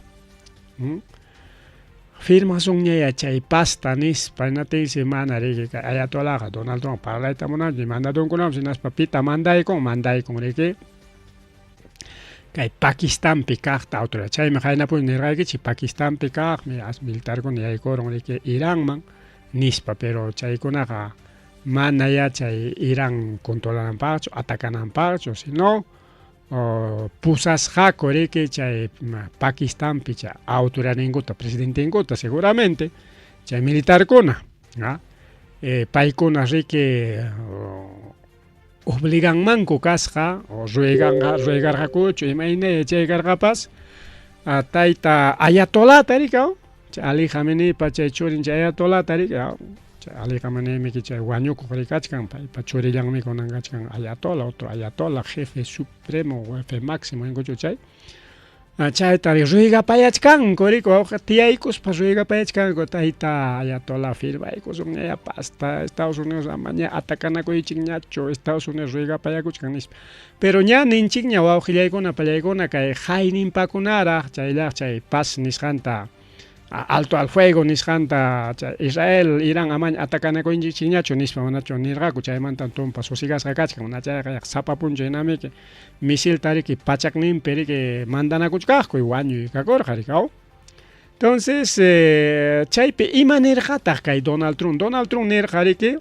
firmasunña chay pasta nispa hinaptinsi mana riki kay Ayatolahqa Donald Trump parlayta munanchu mandadunkunapas hinaspa pita mandaykun mandaykun riki kay Pakistanpi kaqta autoridad chaymi qaynapuni nirqaykichik Pakistanpi kaqmi as militarkuna yaykurun riki Iranman nispa pero chaykunaqa mana ya chay Irán controlananpaqchu atakananpaqchu sino pusasqaku riki chay Pakistanpi chay autoridadninkuta presidentenkuta seguramente chay militarkuna paykuna riki obliganmanku kasqa o rueganqa ruegarqakuchu imayna chay karqapas tayta Ayatolata riki chay Ali Khameneipa chay churin chay Ayatolata riki chay Ali Khameneimi chay wañukuq rikachkan paypa churillanmi kunan kachkan Ayatola otro Ayatola jefe supremo jefe máximo ninkuchu chay chayta ruegapayachkanku riki tiyaykuspa ruegapayachkanku tayta Ayatola firmaykusunña pasta Estados Unidos amaña atakanakuychikñachu Estados Unidos ruegapayakuchkan nispa pero ña ninchikña wawqillaykuna pallaykuna kay hayninpakunaraq chayllaq chay paz nisqanta alto al fuego nisqanta chay Israel Irán amaña atakanakuychikñachu nispa manachu nirqaku chaymanta tumpa sosigasqa kachkan mana chayqa sapa punchaw hinamiki misilta riki pachakninpi riki mandanakuchkaqku wañuy kakurqa riki entonces chaypi ima nirqataq kay Donald Trump Donald Trump nirqa riki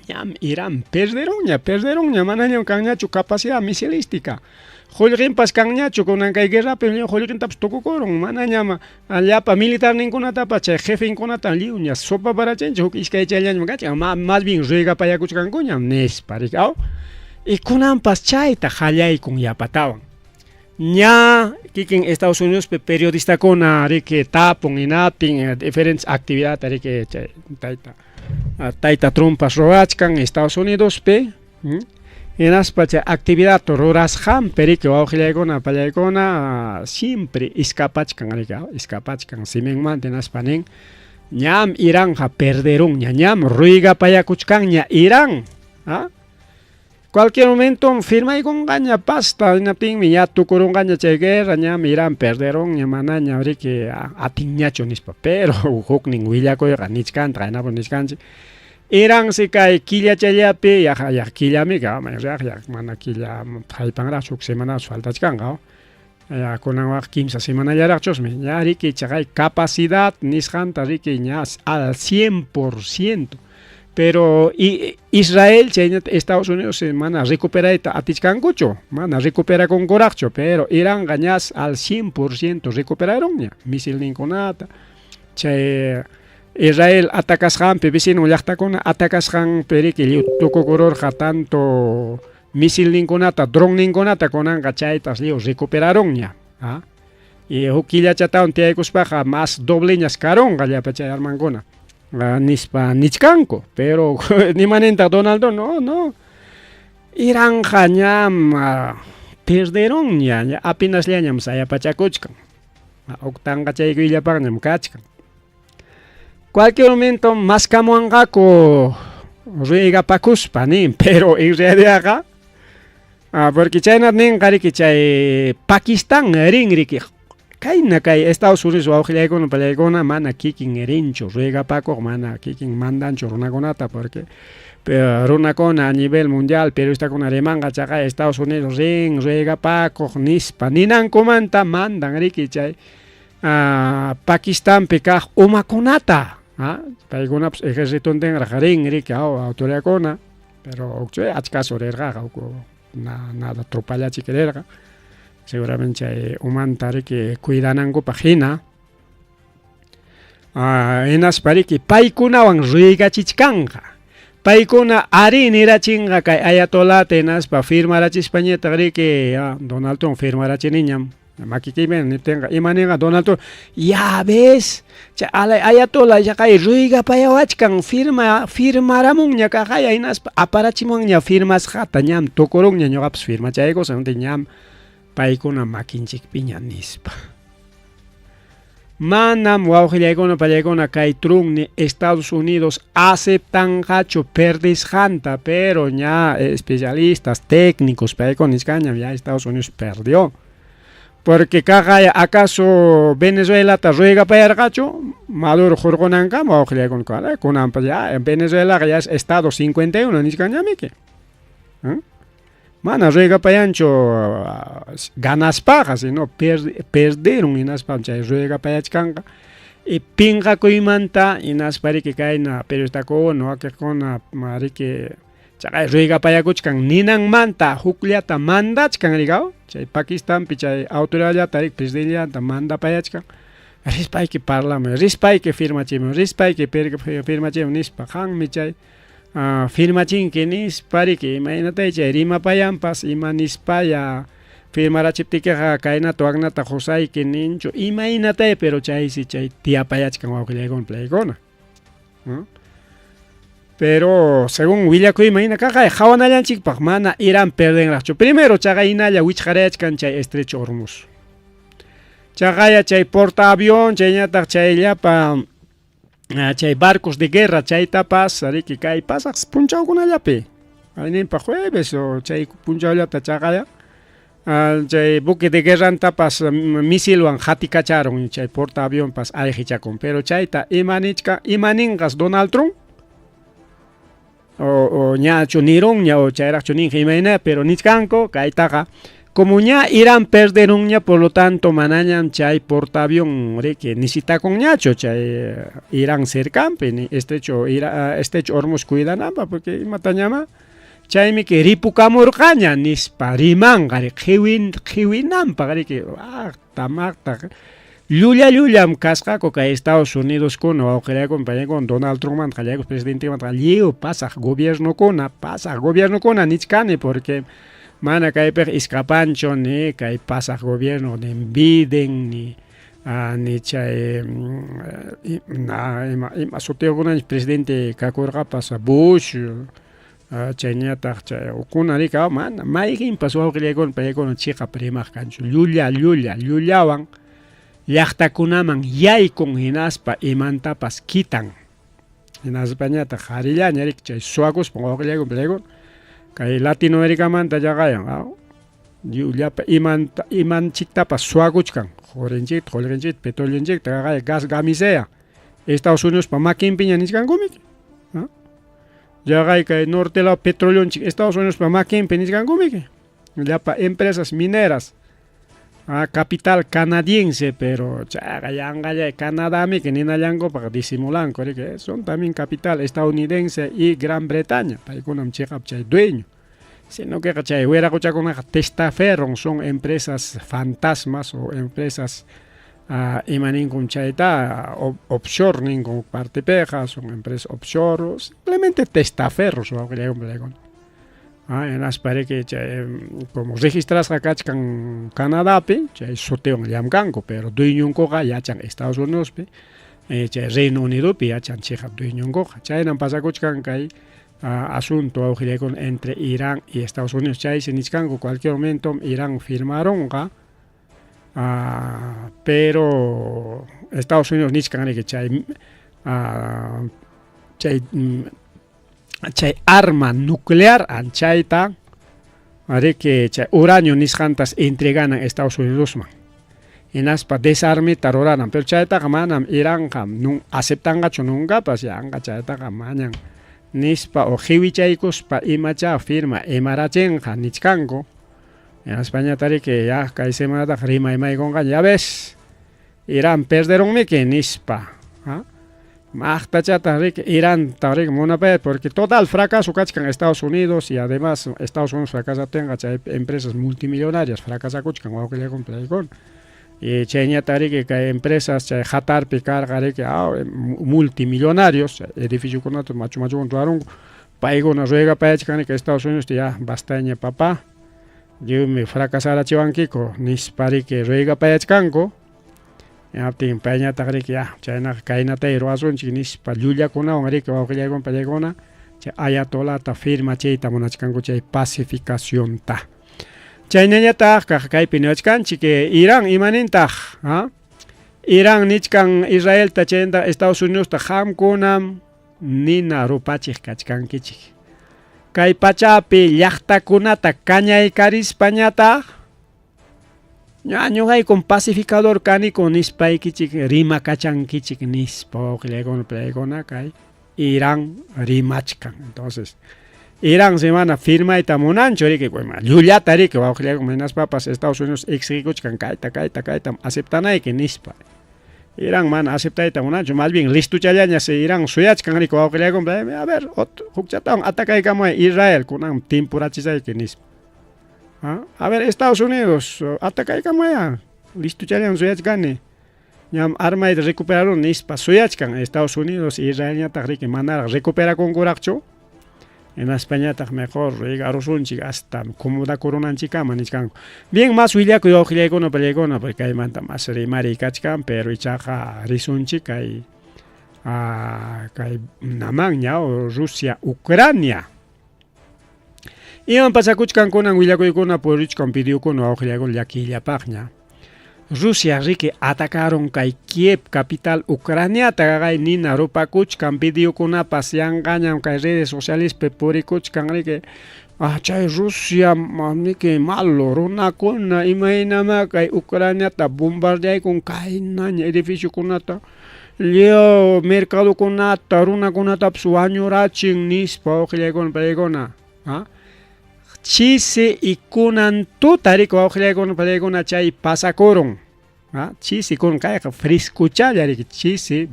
Ñam Irán perderunña, perderunña, manañam kanñachu capacidad misilística. Qullqinpas kanñachu kunan kay guerrapi lliw qullqintapas tukukurun, manañam llapa militarninkunatapas chay jefenkunata lliwña sopaparachinchik huk iskay chayllañam kachkan, más bien ruegapayakuchkankuñam nispa riki aw. Y kunanpas chayta qallaykun yapatawan. Ña kikin Estados Unidospi periodistakuna riki tapun hinaptin diferentes actividadta riki chay tayta tayta Trumpas ruwachkan Estados Unidospi hinaspa chay actividad rurasqanpi riki wawqillaykuna pallaykuna siempre escapachkan riki escapachkan siminmanta hinaspa nin ñam Iranqa perderunña ñam ruegapayakuchkanña Irán ¿ah? Cualquier momento firmaykunqaña pasta hinaptinmi ya tukurunqaña chay guerra ñam Irán perderunña manaña riki atinñachu nispa pero huknin willakuyqa nichkantaq hinapun nichkanchik Iransi kay killachallapi yaqa yaqa killami raq mana killa haypanraqchu huk semanachu faltachkanqa ya kunanwaqa kimsa semanallaraqchusmi ña riki chaqay capacidad nisqanta riki ña al 100% pero Israel chaynata Estados Unidos mana recuperayta atichkankuchu mana recuperakunkuraqchu pero Iranqa ñas al 100% recuperarunña misilninkunata chay Israel atacasqanpi vecino llaqtakuna atacasqanpi riki lliw tukukururqa tanto misilninkunata dronninkunata kunanqa chaytas lliw recuperarunña ¿ah? Y huk killachatawan tiyaykuspaqa más dobleñas karunqa llapa chay armankuna nispa nichkanku pero imanintaq Donald Trump no no Iranqa ñam perderunña ña apenasllañam sayapachakuchkan huk tanqachaykullapaqñam kachkan cualquier momento maskamuwanqaku ruegapakuspa nin pero en realidadqa porque chaynata ninqa riki chay Pakistán rin riki kayna kay Estados Unidos wawqillaykuna pallaykuna mana kikin rinchu ruegapakuq mana kikin mandanchu runakunata porque runakuna a nivel mundial periodistakuna rimanqa chaqay Estados Unidos rin ruegapakuq nispa ninankumanta mandan riki chay Pakistanpi kaq umakunata paykunapas ejercitontinraq rin riki autoridadkuna pero achkasu rirqaqa nada tropallachik rirqa seguramente chay umanta riki cuidanankupaq hina hinaspa riki paykunawan ruegachichkanqa paykuna ari nirachinqa kay ayatolata hinaspa firmarachispañataq riki Donald Trump firmarachiniñam makikiypi niptinqa imaninqa Donald Trump ya ves chay ayatola chaqay ruegapayawachkan firma firmaramunña kaqaya hinaspa aparachimunña firmasqata ñam tukurunña ñuqapas firmachaykusaq ñam paykuna makinchikpiña nispa. Manam wawqillaykuna pallaykuna kay Trump ni Estados Unidos aceptanqachu perdisqanta pero ña especialistas técnicos paykuna nichkanñam ya Estados Unidos perdió porque kaqay acaso Venezuelata ruegapayarqachu Maduro hurqunankama wawqillaykuna kunanpas ya Venezuelaqa ya es estado 51 nichkanñamiki mana ruegapayanchu ganaspaqa sino perderun hinaspa chay ruegapayachkanqa y pinqakuymanta hinaspa riki kayna periodistakuna wakiqkuna riki chaqay ruegapayakuchkan ninanmanta hukllata mandachkan rikaw chay Pakistanpi chay autoridadllata riki presidentllata mandapayachkan rispayki parlamuy rispayki firmachimuy rispayki firmachimuy nispa qanmi chay firmachinki nispa riki imaynatay chay rimapayanpas ima nispaya firmarachiptikiqa kaynata waknata qusayki ninchu imaynatay pero chaysi chay tiyapayachkan wawqillaykuna playkuna pero según willakuyman hina kaqay qawanallanchikpaq mana Irán perdenraqchu primero chaqay hinalla wichqarayachkan chay estrecho Hormuz chaqaya chay portaavión chayñataq chay llapa chay barcos de guerra chaytapas riki kay pasaq punchawkunallapi ayninpa jueves o chay punchawllata chaqaya chay buque de guerrantapas misilwan hatikacharun chay portaavionpas ayqichakun pero chayta imanichka imaninqas Donald Trump o ñachu nirunña o chayraqchu ninqa imayna pero nichkanku kaytaqa Como ña Irán perderunña, por lo tanto manañam chay portaavión riki necesitakunñachu chay Irán cercanpi ni estrecho Ira, estrecho Hormuz cuidananpaq porque imatañama chaymi que ripukamurqaña nispa rimanqa qiwin qiwinanpaq riki aqta maqta llulla llullam kasqaku kay Estados Unidoskuna wawqillaykuna pañaykuna Donald Trumpmanta qallaykus presidentemanta lliw pasaq gobiernokuna pasaq gobiernokuna nichkani porque mana kaypiqa iskapanchu ni kay pasaq gobierno ni Biden ni ni chay na ima ima sutiyuqkunaña presidente kakurqapas Bush chayñataq chay ukuna rika mana mayqinpas wawqillaykuna paykuna chiqap rimaq kanchu llulla llulla llullawan llaqtakunaman yaykun hinaspa imantapas kitan hinaspañataq qharillaña riki chay suwakuspa wawqillaykuna paykuna kay Latinoamericamanta llaqayan llapa imanta imanchiktapas suwakuchkan qurinchikta qullqinchikta petroleonchikta qaqaya gas gamisea Estados Unidospa makinpiña nichkankumi llaqay kay norte lado petroleonchik Estados Unidospa makinpi nichkankumi llapa empresas mineras capital canadiense pero chayqa yanqalla Canadamiki ninallankupaq disimulanku riki son también capital estadounidense y Gran Bretaña paykunam chiqap chay dueño sino que chay wiraquchakunaqa testaferron son empresas fantasmas o empresas ima ninkum chayta offshore ninkum partepiqa son empresas offshore simplemente testaferros wawqillaykuna hinaspa riki chay como registrasqa kachkan Canadapi chay sutiwan llamkanku pero dueñonkuqa yachan Estados Unidospi chay Reino Unidopi yachan chiqap dueñonkuqa chaynam pasakuchkan kay asunto wawqillaykuna entre Irán y Estados Unidos chaysi nichkanku cualquier momento Irán firmarunqa pero Estados Unidos nichkan riki chay chay chay arma nuclear anchayta riki chay uranio nisqantas entreganan Estados Unidosman hinaspa desarmita ruranan pero chaytaqa manam Iranqa nun aceptanqachu nuncapas yanqa chaytaqa mañan nispa o qiwichaykuspa imacha firma imarachinqa nichkanku hinaspañataq riki ya kay semanataqa rimaymaykunqaña ya ves Irán perderunmiki nispa maqtachataq riki Iranta riki munapayat porque total fracaso kachkan Estados Unidos y además Estados Unidos fracasaptinqa chay empresas multimillonarias fracasakuchkan wawqillaykuna paykuna y chayñataq riki kay empresas chay Qatarpi karqa riki multimillonarios edificiokunata machu machukuna rurarunku paykuna ruegapayachkan riki Estados Unidos ya bastaña papá lliwmi fracasarachiwankiku nispa riki ruegapayachkanku hinaptin payñataq riki ya chaynaqa kaynatay ruwasunchik nispa llullakunawan riki wawqillaykuna pallaykuna chay ayatolata firmachiyta munachkanku chay pacificacionta chaynañataq kaq kaypi niwachkanchik Irán imanintaq Irán nichkan Israelta chayta Estados Unidosta qamkunam nina rupachiq kachkankichik kay pachapi llaqtakunata kañaykarispañataq ña ñuqaykum pacificador kaniku nispaykichik rimakachankichik nispa wawqillaykuna pallaykuna kay Irán rimachkan entonces Irán semana firmayta munanchu riki llullata riki wawqillaykuna hinaspapas Estados Unidos exigikuchkan kayta kayta kayta aceptanayki nispa Irán mana aceptayta munanchu más bien listuchallaña Irán suyachkan riki wawqillaykuna a ver hukchatawan atacaykamuy Israel kunan timpurachisayki nispa a ver Estados Unidos atacaykamuya listuchallan suyachkani ñam armayta recuperarun nispa suyachkan Estados Unidos Israelñataq riki manaraq recuperakunkuraqchu hinaspañataq mejor rigarusunchik hasta acomodakurunanchikkama nichkanku bien más willakuy wawqillaykuna pallaykuna porque kaymanta más rimariy kachkan pero ichaqa risunchik kay kay namanña Rusia Ucrania iman pasakuchkan kunan willakuykuna purichkan videokuna wawqillaykuna llakiyllapaqña Rusia riki atacaron kay Kiev capital Ucraniata kay nina rupakuchkan videokunapas yanqañam kay redes socialespi purikuchkan riki chay Rusia niki malo runakuna imaynama kay Ucraniata bombardeaykun kaynaña edificiokunata lliw mercadokunata runakunatapas wañurachin nispa wawqillaykuna paykuna. Chisi y kunan tuta riki wawqillaykuna pallaykuna chay pasakurun. Chisi kunan kayqa friskuchalla riki chisi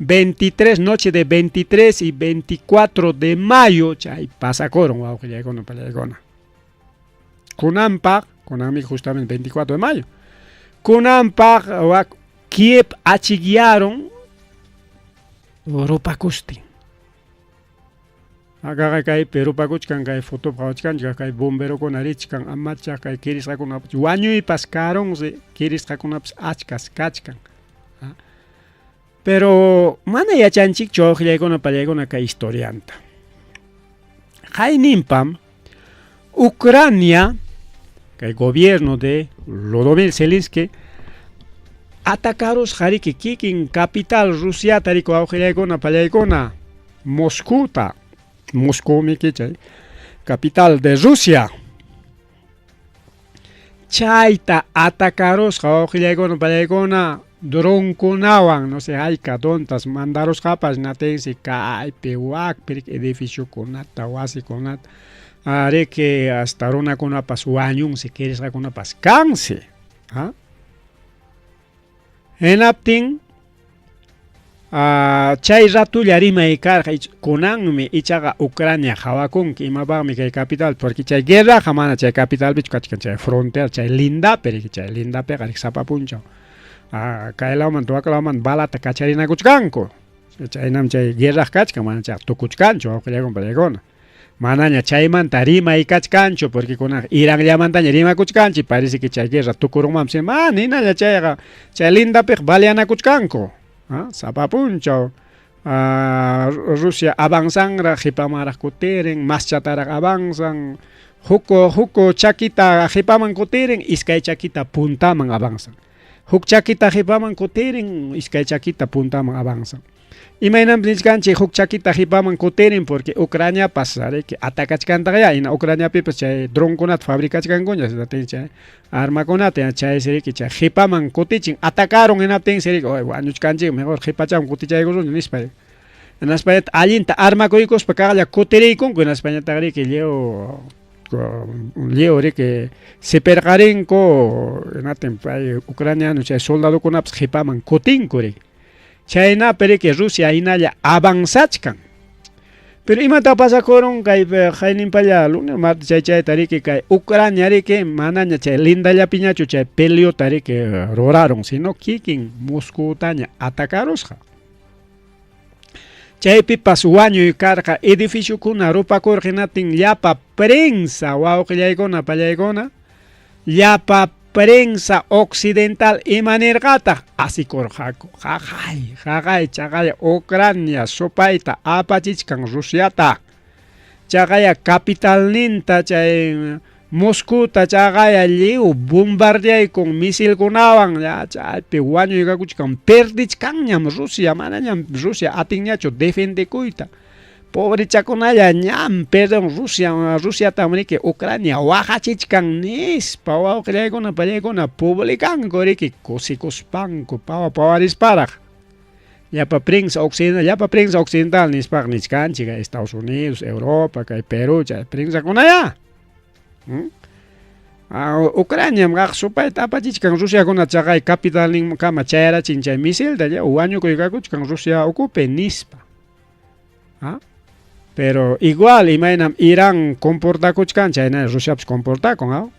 23 noche de 23 y 24 de mayo chay pasakurun wawqillaykuna pallaykuna. Kunanpaq, kunanmi justamente 24 de mayo. Kunanpaq wak Kiev achikyaron rupakustin. Akaqa kaypi rupakuchkan kay fotopi qawachkanchik kay bomberokuna richkan amachaq kay kirisqakunapas wañuypas karunsi kirisqakunapas achkas kachkan. Pero mana yachanchikchu wawqillaykuna pallaykuna kay historianta. Qayninpam Ucrania, kay gobierno de Volodymyr Zelensky, atacarusqa riki kikin capital Rusiata riki wawqillaykuna pallaykuna Moscuta. Moscú chay capital de Rusia. Chayta atacarusqa wawqillaykuna pallaykuna dronkunawan, no sé hayka drontas mandarusqapas natinsi kaypi wakpi edificiokunata wasikunata riki hasta runakunapas wañunsi kirisqakunapas kansi. Hinaptin chay ratulla rimay karqa kunanmi ichaqa Ucrania qawakunki imapaqmi kay capital porque chay guerraqa mana chay capitalpichu kachkan chay frontera chay lindapi riki chay lindapiqa riki sapa punchaw kay lawmanta wak lawmanta balata kacharinakuchkanku chaynam chay guerraqa kachkan mana chayqa tukuchkanchu wawqillaykuna pallaykuna manaña chaymanta rimay kachkanchu porque kunaqa Iranllamantaña rimakuchkanchik parece que chay guerra tukurunmanpas mana hinalla chayqa chay lindapiqa baleanakuchkanku sapa punchaw Rusia avanzanraq qipamanraq kutirin maschataraq avanzan huk huk chakita qipaman kutirin iskay chakita puntaman avanzan huk chakita qipaman kutirin iskay chakita puntaman avanzan. Imaynanpis nichkanchik huk chakita qipaman kutirin porque Ucraniapas riki atacachkantaqya hina Ucraniapipas chay dronkunata fabricachkankuña chay armakunata chaysi riki chay qipaman kutichin atacarun hinaptinsi riki wañuchkanchik mejor qipachaman kutichaykusunchik nispa. Hinaspa allinta armakuykuspa kaqlla kutiriykunku hinaspañataq riki lliw lliw riki sipirqarinku hinatin pay ucraniano chay soldadokunapas qipaman kutinku riki. Chaynapi riki Rusia hinalla avanzachkan. Pero imata pasakurun kay qayninpalla lunes martes chay chayta riki kay Ucrania riki manaña chay lindallapiñachu chay peleota riki rurarun sino kikin Moscutaña atacarusqa. Chaypipas wañuy karqa edificiokuna rupakurqa hinatin llapa prensa wawqillaykuna pallaykuna llapa prensa occidental ima nirqataq asikurqaku qaqay qaqay chaqaya Ucrania supayta apachichkan Rusiata chaqaya capitalninta chay Moscuta chaqaya lliw bombardeaykun misilkunawan ya chaypi wañuykakuchkan perdichkanñam Rusia manañam Rusia atinñachu defendekuyta pobrechakunalla ñam perdón Rusia Rusiatam riki Ucrania waqachichkan nispa wawqillaykuna pallaykuna publicanku riki kusikuspanku pawa pawarisparaq llapa prensa occidental llapa prensa occidental nispaqa nichkanchik Estados Unidos, Europa, kay Perú chay prensakunaya. Ucraniam qaq supayta apachichkan Rusiakuna chaqay capitalninkama chayarachin chay misilta ya wañukuykakuchkan Rusia ukupi nispa. Pero igual imaynam Irán comportakuchkan chayna Rusiapas comportakun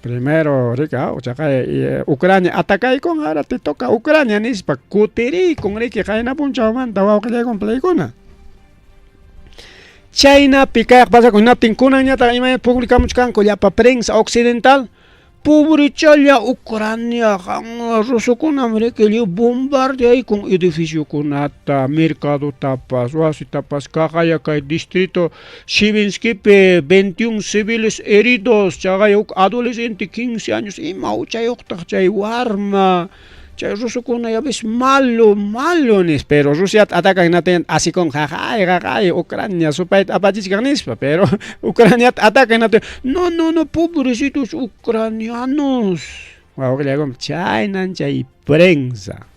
Primero riki chaqay Ucrania atacaykun ahora te toca Ucrania nispa kutirikun riki qayna punchawmanta wawqillaykuna playkuna. Chaynapi kayqa pasakun hinaptin kunanñataq imayna publicamuchkanku llapa prensa occidental pobrechalla Ucrania rusokunam riki lliw bombardeaykun edificiokunata mercadotapas wasitapas kaqaya kay distrito Shivinskipi 21 civiles heridos chaqaya huk adolescente 15 años ima huchayuqtaq chay warma chay rusokuna ya ves malo malo nispa pero Rusiata atacan hinatin asikun qaqay qaqay Ucrania supayta apachichkan nispa pero Ucraniata atacan hinatin no no no pobrecitos ucranianos wawqillaykuna chaynan chay prensa.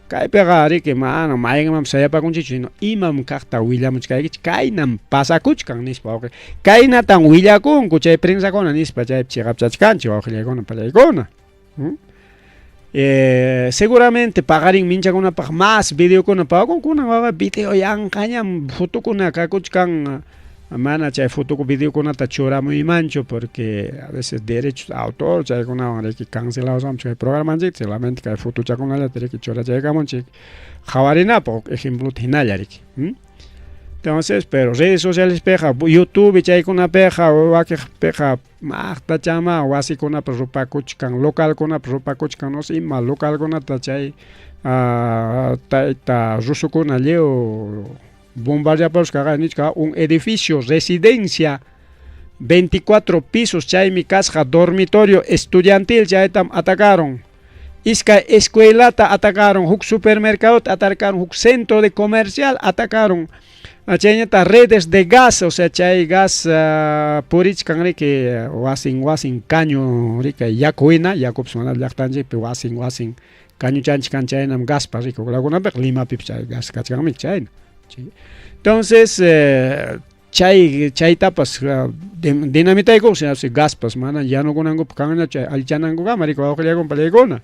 Kaypiqa riki mana mayqinmanpas sayapakunchikchu, sino imam kaqta willamuchkaykichik, kaynam pasakuchkan nispa wawqi. Kaynatam willakunku chay prensakuna nispa chaypi chiqapchachkanchik wawqillaykuna pallaykuna. Seguramente paqarin minchakunapaq más videokuna pawakun, kunan wawa video yanqañam fotokuna kakuchkan, mana chay foto videokunata churamuymanchu porque a veces derechos de autor chaykunawan riki canceladosamchik kay programanchikta, solamente kay fotochakunallata riki churachaykamunchik qhawarinapaq ejemplota hinalla riki. Entonces, pero redes socialespiqa, YouTube chaykunapiqa, wakiqpiqa maqtachama wasikunapi rupakuchkan, localkunapi rupakuchkan, no sé ima localkunata chay tayta rusukuna lliw bombardeaparusqa nichka un edificio residencia 24 pisos chaymi kasqa dormitorio estudiantil chaytam atacaron. Iskay escuelata atacaron, huk supermercadota atacaron, huk centro de comercial atacaron. Chayñata redes de gas, o sea, chay gas purichkan riki wasin wasin caño riki yaku hina, yakupas mana llaqtanchikpi wasin wasin cañuchanchik kan chaynam gaspas riki huklakunapiqa Limapipas chay gas kachkanmi chayna. Entonces, chay chaytapas dinamitaykuq sinapis gaspas mana yanukunankupaq kanñachu chay allichanankukama riki wawqillaykuna pallaykuna.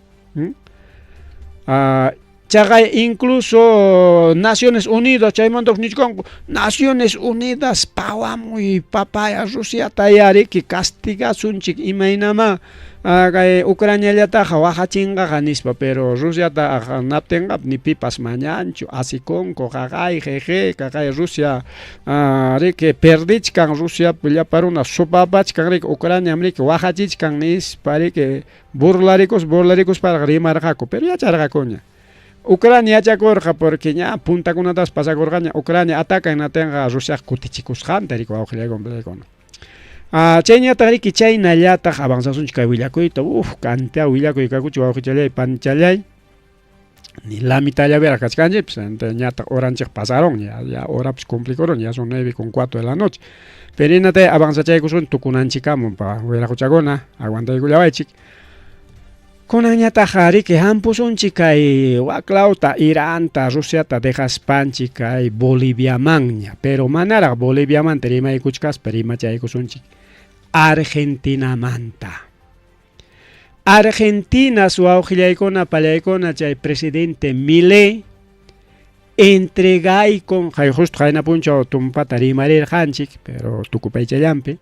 Chaqay incluso Naciones Unidas chaymantapas nichkanku Naciones Unidas pawamuy papaya Rusiata ya riki castigasunchik imaynamá kay Ucraniallataqa waqachinqaqa nispa, pero Rusiata naptinqa ni pipas mañanchu, asikunku qaqay jeje qaqay Rusia riki perdichkan, Rusiapi llapa runa supapachkan riki Ucraniam riki waqachichkan nispa riki burlarikus burlarikusparaq rimarqaku, pero yacharqakuña. Ucrania yachakurqa porque ña puntakunatas pasakurqaña Ucrania atacan natinqa Rusiaq kutichikusqanta riki wawqillaykuna pallaykuna. Chayñataq riki chaynallataq avanzasunchik kay willakuyta, uf, cantidad willakuy kakuchi wawqichallay panichalay, ni la mitad llaveraq kachkanchikpas, ñataq horanchik pasaron, ya, ya horapas cumplikurun, ya son 9:15 de la noche. Pero inatay avanzachaykusun tukunanchikamun pa wiraquchakuna, aguantaykullawaychik. Kunanñataq riki hampusunchik kay waklawta, Iranta, Rusiata dejaspanchik kay Boliviamanña, pero manaraq Boliviamanta rimaykuchkaspa rimachaykusunchik Argentinamanta. Argentina wawqillaykuna pallaykuna chay presidente Milei entregaykun, kay justo qayna punchaw tumpata rimarirqanchik, pero tukupaychallanpi.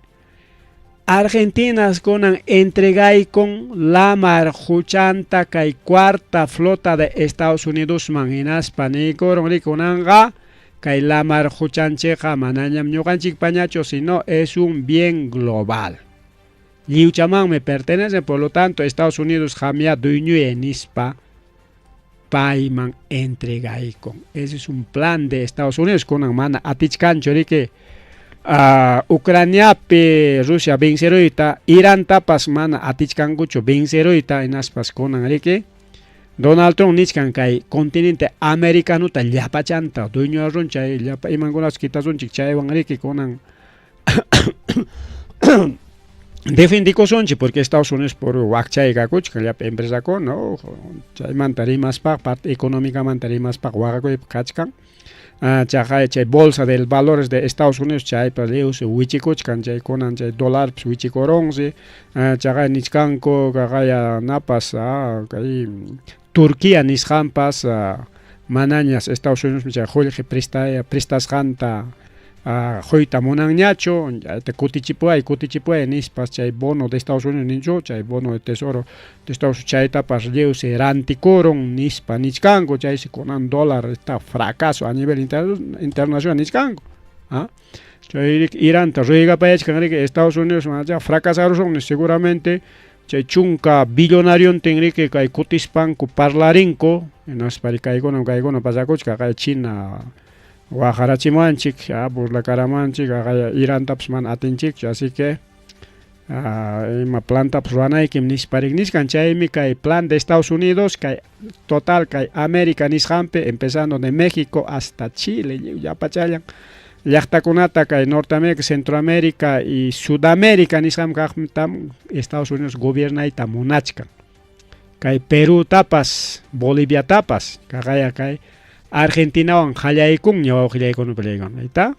Argentina kunan entregaykun lamar huchanta kay cuarta flota de Estados Unidosman hinaspa niykurun riki kunanqa kay lamar huchanchikqa manañam ñuqanchikpañachu, sino es un bien global. Lliwchamanmi pertenece, por lo tanto Estados Unidos qamya dueñoya nispa payman entregaykun. Ese es un plan de Estados Unidos kunan mana atichkanchu riki Ucraniapi Rusia venceruyta, Irantapas mana atichkankuchu venceruyta, hinaspas kunan riki Donald Trump nichkan kay continente americanuta llapachanta dueño chay llapa imankunapas quitasunchik chaywan riki kunan defendikusunchik porque Estados Unidos por wakchay kakuchkan llapa empresakuna, chaymanta rimaspaq parte económicamanta rimaspaq waqakuypi kachkan. Chaqay chay bolsa de valores de Estados Unidos chaypas lliwsi wichikuchkan chay kunan chay dólarpis wichikurunsi, chaqay nichkanku kaqaya napas kay Turquía nisqanpas manañas Estados Unidos chay qullqi prestasqanta quyta munanñachu, kutichipuway kutichipuway nispas chay bono de Estados Unidos ninchu, chay bono de tesoro de Estados Unidos chaytapas lliwsi rantikurun nispa nichkanku, chaysi kunan dólar está fracaso a nivel internacional nichkanku. Chay Iranta ruegapayachkan riki Estados Unidos fracasarusun seguramente chay chunka billonariontin riki kay kutispanku parlarinku, hinaspa kaykuna kaykuna pasakuchka kay China waqarachimuwanchik, burlakaramuwanchik, Irantapas mana atinchikchu, así que ima plantapas ruwanaykim nispa riki nichkan, chaymi kay plan de Estados Unidos, kay total kay América nisqanpi, empezando de México hasta Chile, llapachallan llaqtakunata kay Norteamérica, Centroamérica y Sudamérica nisqan kaqtam Estados Unidos gobiernayta munachkan. Kay Perutapas, Boliviatapas, kaqaya kay Argentinawan qallaykunña wawqillaykuna pallaykuna. Ayta?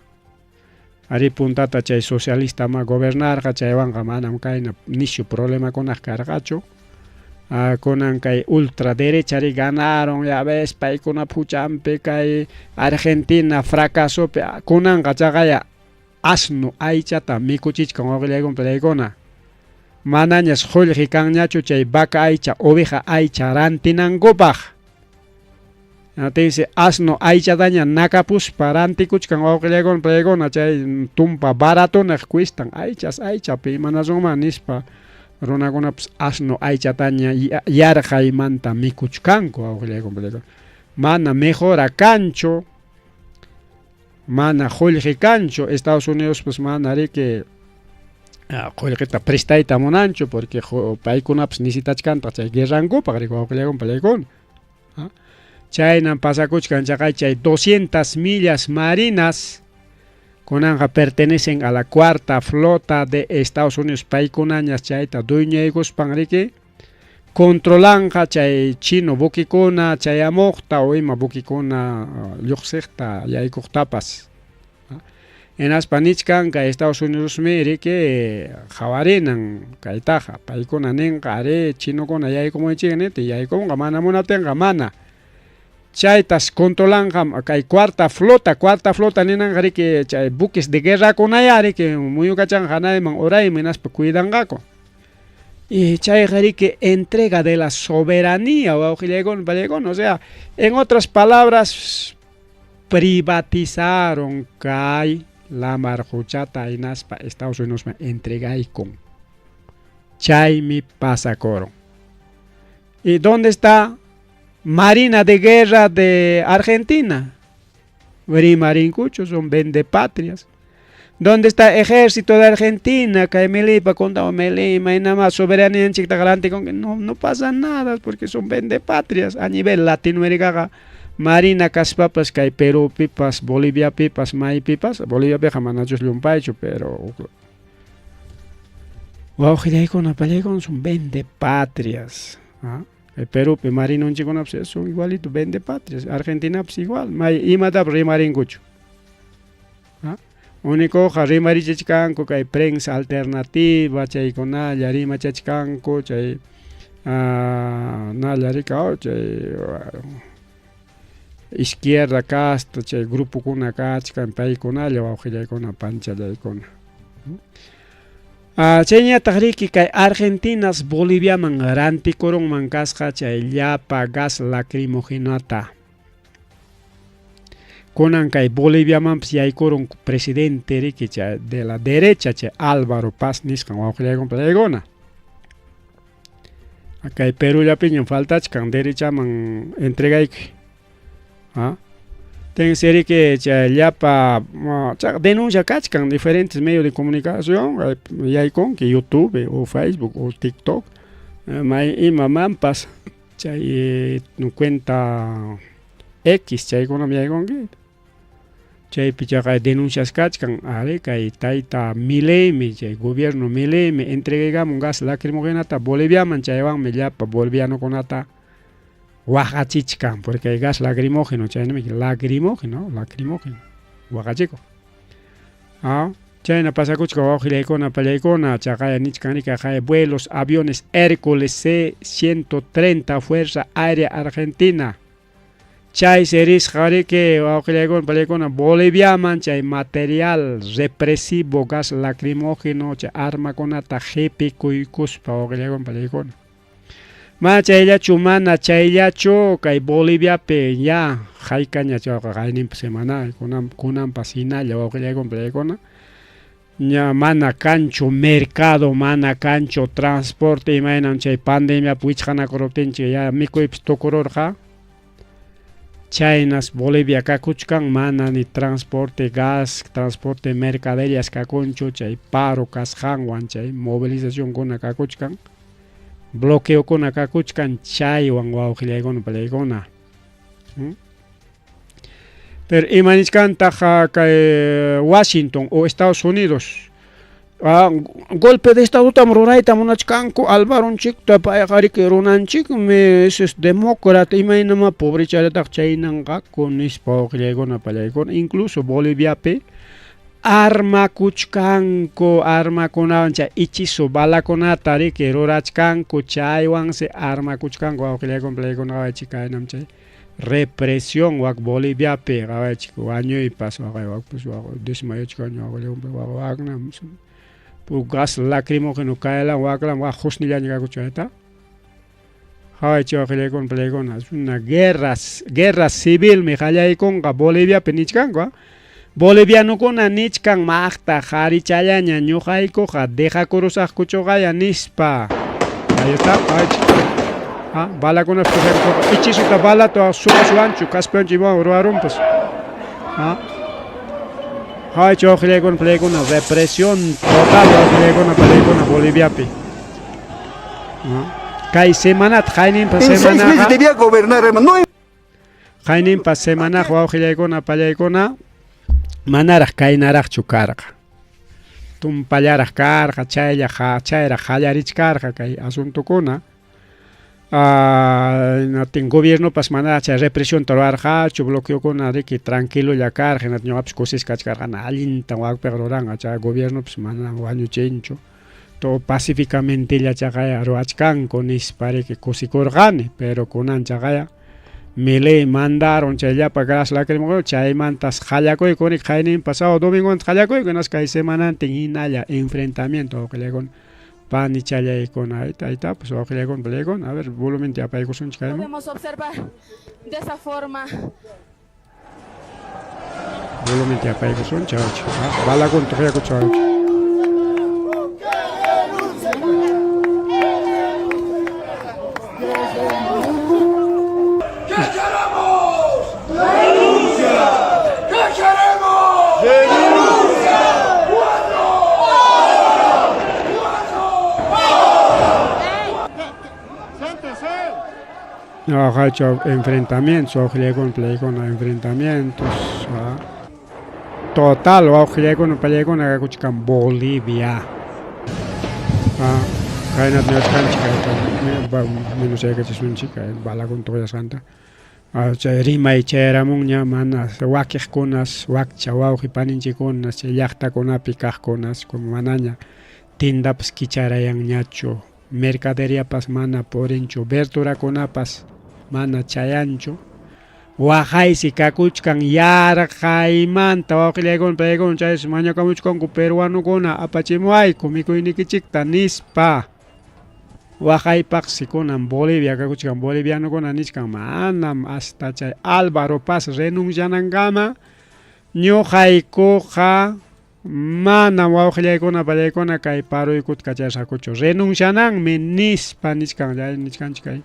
Ari puntata chay socialista ma gobernarqa chaywanqa manam kayna nishu problemakunaq karqachu. Kunan kay ultraderecha ri ganaron ya ves paykuna huchanpi kay Argentina fracasopi kunanqa chaqaya asno aychata mikuchichkan wawqillaykuna pallaykuna. Manañas qullqi kanñachu chay vaca aycha oveja aycha rantinankupaq. Tinsi asno aychataña nakapuspa rantikuchkan wawqillaykuna pallaykuna chay tumpa baratonaq cuestan aychas aychapi imanasunman nispa runakunapas asno aychataña yarqaymanta mikuchkanku wawqillaykuna pallaykuna. Mana mejora kanchu, mana qullqi kanchu, Estados Unidospas mana riki qullqita prestayta munanchu porque paykunapas necesitachkantaq chay guerrankupaq riki wawqillaykuna pallaykuna. Chaynam pasakuchkan chaqay chay 200 millas marinas kunanqa pertenecen a la cuarta flota de Estados Unidos paykunañas chayta dueñaykuspan riki controlanqa chay chino buquekuna chayamuqta o ima buquekuna lluqsiqta yaykuqtapas. Hinaspa nichkan kay Estados Unidosmi riki qhawarinan kaytaqa paykuna ninqa ari chinokuna yaykumunchik niti yaykunqa mana munaptinqa mana. Chaytas controlanqa kay cuarta flota ninanqa riki chay buques de guerrakunaya riki muyukachanqa hanayman urayman hinaspa cuidanqaku. Y chayqa riki entrega de la soberanía wawqillaykuna pallaykuna, o sea, en otras palabras privatizaron kay lamar quchata hinaspa Estados Unidosman entregaykun. Chaymi pasakuron. ¿Y dónde está Marina de Guerra de Argentina? Rimarinkuchu, son vendepatrias. ¿Dónde está ejército de Argentina? Kay Milipa contra Milei, nada más soberanía en con que no, no pasa nada porque son vendepatrias a nivel Latinoamérica. Marina kaspapas kay Perú pipas, Bolivia pipas, May pipas, Bolivia piqa manachus llumpaychu, pero wawqillaykuna pallaykuna son vendepatrias. Kay Perúpi marinunchikunapas son igualito vendepatrias, Argentinapas igual, may imatapas rimarinkuchu. Únicoqa rimarichichkanku kay prensa alternativa chaykunalla rimachachkanku chay nalla rikaw chay izquierda casta chay grupokuna kachkan paykunalla wawqillaykuna panchallaykuna. Chayñataq riki kay Argentinas Boliviaman rantikurunman kasqa chay llapa gas lacrimogenata. Kunan kay Boliviamanpas yaykurun presidente riki chay de la derecha chay Álvaro Paz nisqan wawqillaykuna pallaykuna. Kay Perú llapiñam faltachkan derechaman entregaykuy. Tense riki chay llapa denuncia kachkan diferentes medios de comunicación yaykunki YouTube o Facebook o TikTok may imamanpas chay cuenta X chaykunam yaykunki. Chaypi chaqay denuncias kachkan ari kay tayta Mileimi chay gobierno Mileimi entregaykamun gas lacrimogenata Boliviaman chaywanmi llapa bolivianokunata waqachichkan porque hay gas lacrimógeno chaynami lacrimógeno lacrimógeno waqachikuq. Chayna pasakuchka wawqillaykuna pallaykuna chaqaya nichkan riki kay vuelos aviones Hércules C-130 Fuerza Aérea Argentina. Chaysi risqa riki wawqillaykuna pallaykuna Boliviaman chay material represivo gas lacrimógeno chay armakunata qhipikuykuspa wawqillaykuna pallaykuna. Mana chayllachu mana chayllachu kay Boliviapi ya haykaña chayqa qayninpa semana kunanpas hinalla wawqillaykuna pallaykuna. Ña mana kanchu mercado, mana kanchu transporte imaynam chay pandemiapi wichqanakuruptinchik ya mikuypas tukururqa. Chaynas Bolivia kakuchkan mana ni transporte gas, transporte mercaderías kakunchu chay paro kasqanwan chay movilizacionkuna kakuchkan, bloqueokuna kakuchkan chaywan wawqillaykuna pallaykuna. Pero ima nichkantaq kay Washington o Estados Unidos. Golpe de estadotam rurayta munachkanku Alvaronchikta, payqa riki runanchikmi, ese es demócrata, imaynamá pobrechallataq chaynanqaku nispa wawqillaykuna pallaykuna, incluso Boliviapi armakuchkanku, armakunawan chay hechizo balakunata riki rurachkanku, chaywansi armakuchkanku wawqillaykuna pallaykuna, qawaychik kaynam chay represión wak Boliviapi, qawaychik wañuypas waqay wakpas desmayachkan waqay waknam puro gas lacrimógeno kaylan waklan wak husnillaña kakuchkan chayta. Qawaychik wawqillaykuna pallaykuna, es una guerra, guerra civilmi qallaykunqa Boliviapi nichkanku. Bolivianokuna nichkan maqta qarichallaña ñuqaykuqa dejakurusaqkuchuqaya nispa. Ahí está, qawaychik. Balakunapas tuqyarqurqa. Hechizota balata suqaswanchu, kaspiwanchu imawan ruwarunpas. Qawaychik wawqillaykuna pallaykuna, represión total wawqillaykuna pallaykuna Boliviapi. Kay semanata qayninpa En 6 meses semanaqa debía gobernar, hermano. No qayninpa semanaqa wawqillaykuna pallaykuna manaraq kaynaraqchu karqa. Tumpallaraq karqa, chaylla chayraq qallarichkarqa kay asuntokuna. Hinaptin gobiernopas manaraq chay represionta ruwarqachu, bloqueokuna riki tranquilolla karqa, hinaptin ñuqapas kusisqa kachkarqani, allintam wakpiqa ruranqa, chay gobiernopas manam wañuchinchu, todo pacíficamentella chaqaya ruwachkanku nispa riki kusikurqani, pero kunan chaqaya Milei mandaron chay llapa gas lacrimógeno, chaymantas qallakuyku riki qayninpa sábado domingomanta qallakuyku, hinaspa kay semanantin hinalla enfrentamiento wawqillaykuna panichallaykuna, ahí está pues wawqillaykuna pallaykuna, a ver volumenta apaykusunchik kayman. Podemos observar de esa forma. Volumenta apaykusunchik, balakuna tuqyakuchun. ¿Qué queremos? ¡Denuncia! ¿Qué queremos? ¡Denuncia! ¡Cuatro! ¡Cuatro! Enfrentamientos, wawqillaykuna pallaykuna, enfrentamientos. Total, wawqillaykuna pallaykuna kakuchkan Bolivia. Kaynata ñawchkanchik, menos yaykachisunchik balakuna tuqyasqanta. Chay rimay chayaramunña mana wakiqkunas, wakcha wawqi paninchikkunas, chay llaqtakunapi kaqkunas, como manaña tiendapas kicharayanñachu, mercaderiapas mana purinchu, verdurakunapas mana chayanchu, waqaysi kakuchkan yarqaymanta wawqillaykuna pallaykuna, chaysi mañakamuchkanku peruanokuna apachimuwayku mikuynikichikta nispa. Waqaypaqsi kunan Bolivia kakuchkan, bolivianokuna nichkan manam hasta chay Álvaro Paz renuncianankama ñuqaykuqa manam wawqillaykuna pallaykuna kay paruykuta kachasqakuchu, renunciananmi nispa nichkan, nichkanchik kay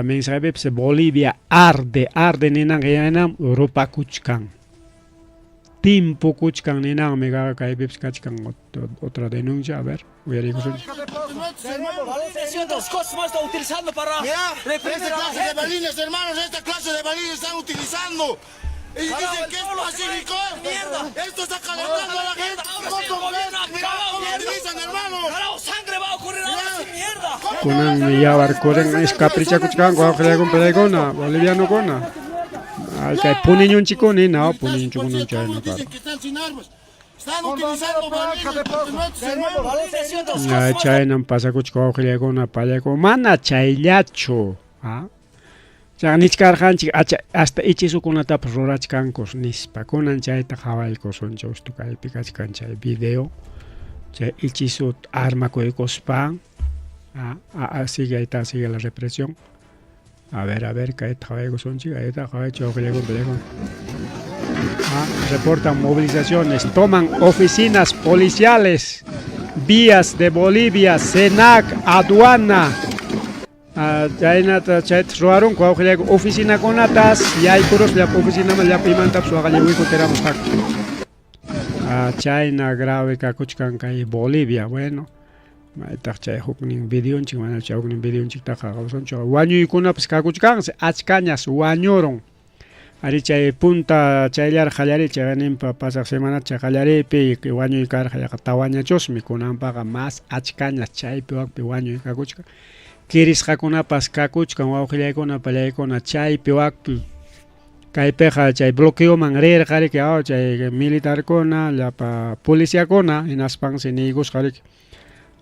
mensajepipas Bolivia arde, arde ninanqa yanam rupakuchkan, timpukuchkan ninanmi kaypipas kachkan otra denuncia, a ver, uyariykusunchik. Y otras cosas más está utilizando para Mira, reprimir esta a la clase de gente. balines, hermanos, esta clase de balines están utilizando. Y dicen que es pacífico. Mierda. Esto está calentando a la gente. Ahora sí, el ¿Cómo gobierno ves? Mira acabado, cómo mierda. utilizan, hermanos. Carajo, sangre va a ocurrir ahora sí, mierda. Kunanmi yawar kurin iskaprichakuchkanku wawqillaykuna pallaykuna, bolivianokuna. Kay puniñunchikuna hina, puniñunchikuna chayna Dicen que están sin armas. Están utilizando balines contra nuestros hermanos. Balines y otras cosas más. Chaynam pasakuchka wawqillaykuna pallaykuna, mana chayllachu. Chaqa nichkarqanchik hasta hechizokunatapas rurachkankus nispa, kunan chayta qhawaykusunchik, ustu kaypi kachkan chay video, chay hechizo armakuykuspa, sigue ahí está, sigue la represión. A ver, kayta qhawaykusunchik, ahí está, qhawaychik wawqillaykuna pallaykuna. Reportan movilizaciones, toman oficinas policiales, vías de Bolivia, SENAC, aduana. Chaynata chayta ruwarunku wawqillayku oficinakunatas yaykuruspa llapa oficinaman llapa imantapas waqalliwiku tiramusqaku. Chayna grave kakuchkan kay Bolivia, bueno, maytaq chay huknin videonchik, mana chay huknin videonchiktaqa qawsunchik, wañuykunapas kakuchkansi, achkañas wañurun. Ari chay punta chayllaraq qallariy chayninpa pasaq semana chay qallariypi wañuy karqa yaqa tawañachusmi, kunanpaqa mas achkaña chaypi wakpi wañuy kakuchkan. Kirisqakunapas kakuchkan wawqillaykuna pallaykuna chaypi wakpi kaypiqa chay bloqueoman rirqa riki aw chay militarkuna llapa policiakuna hinaspansi niykusqa riki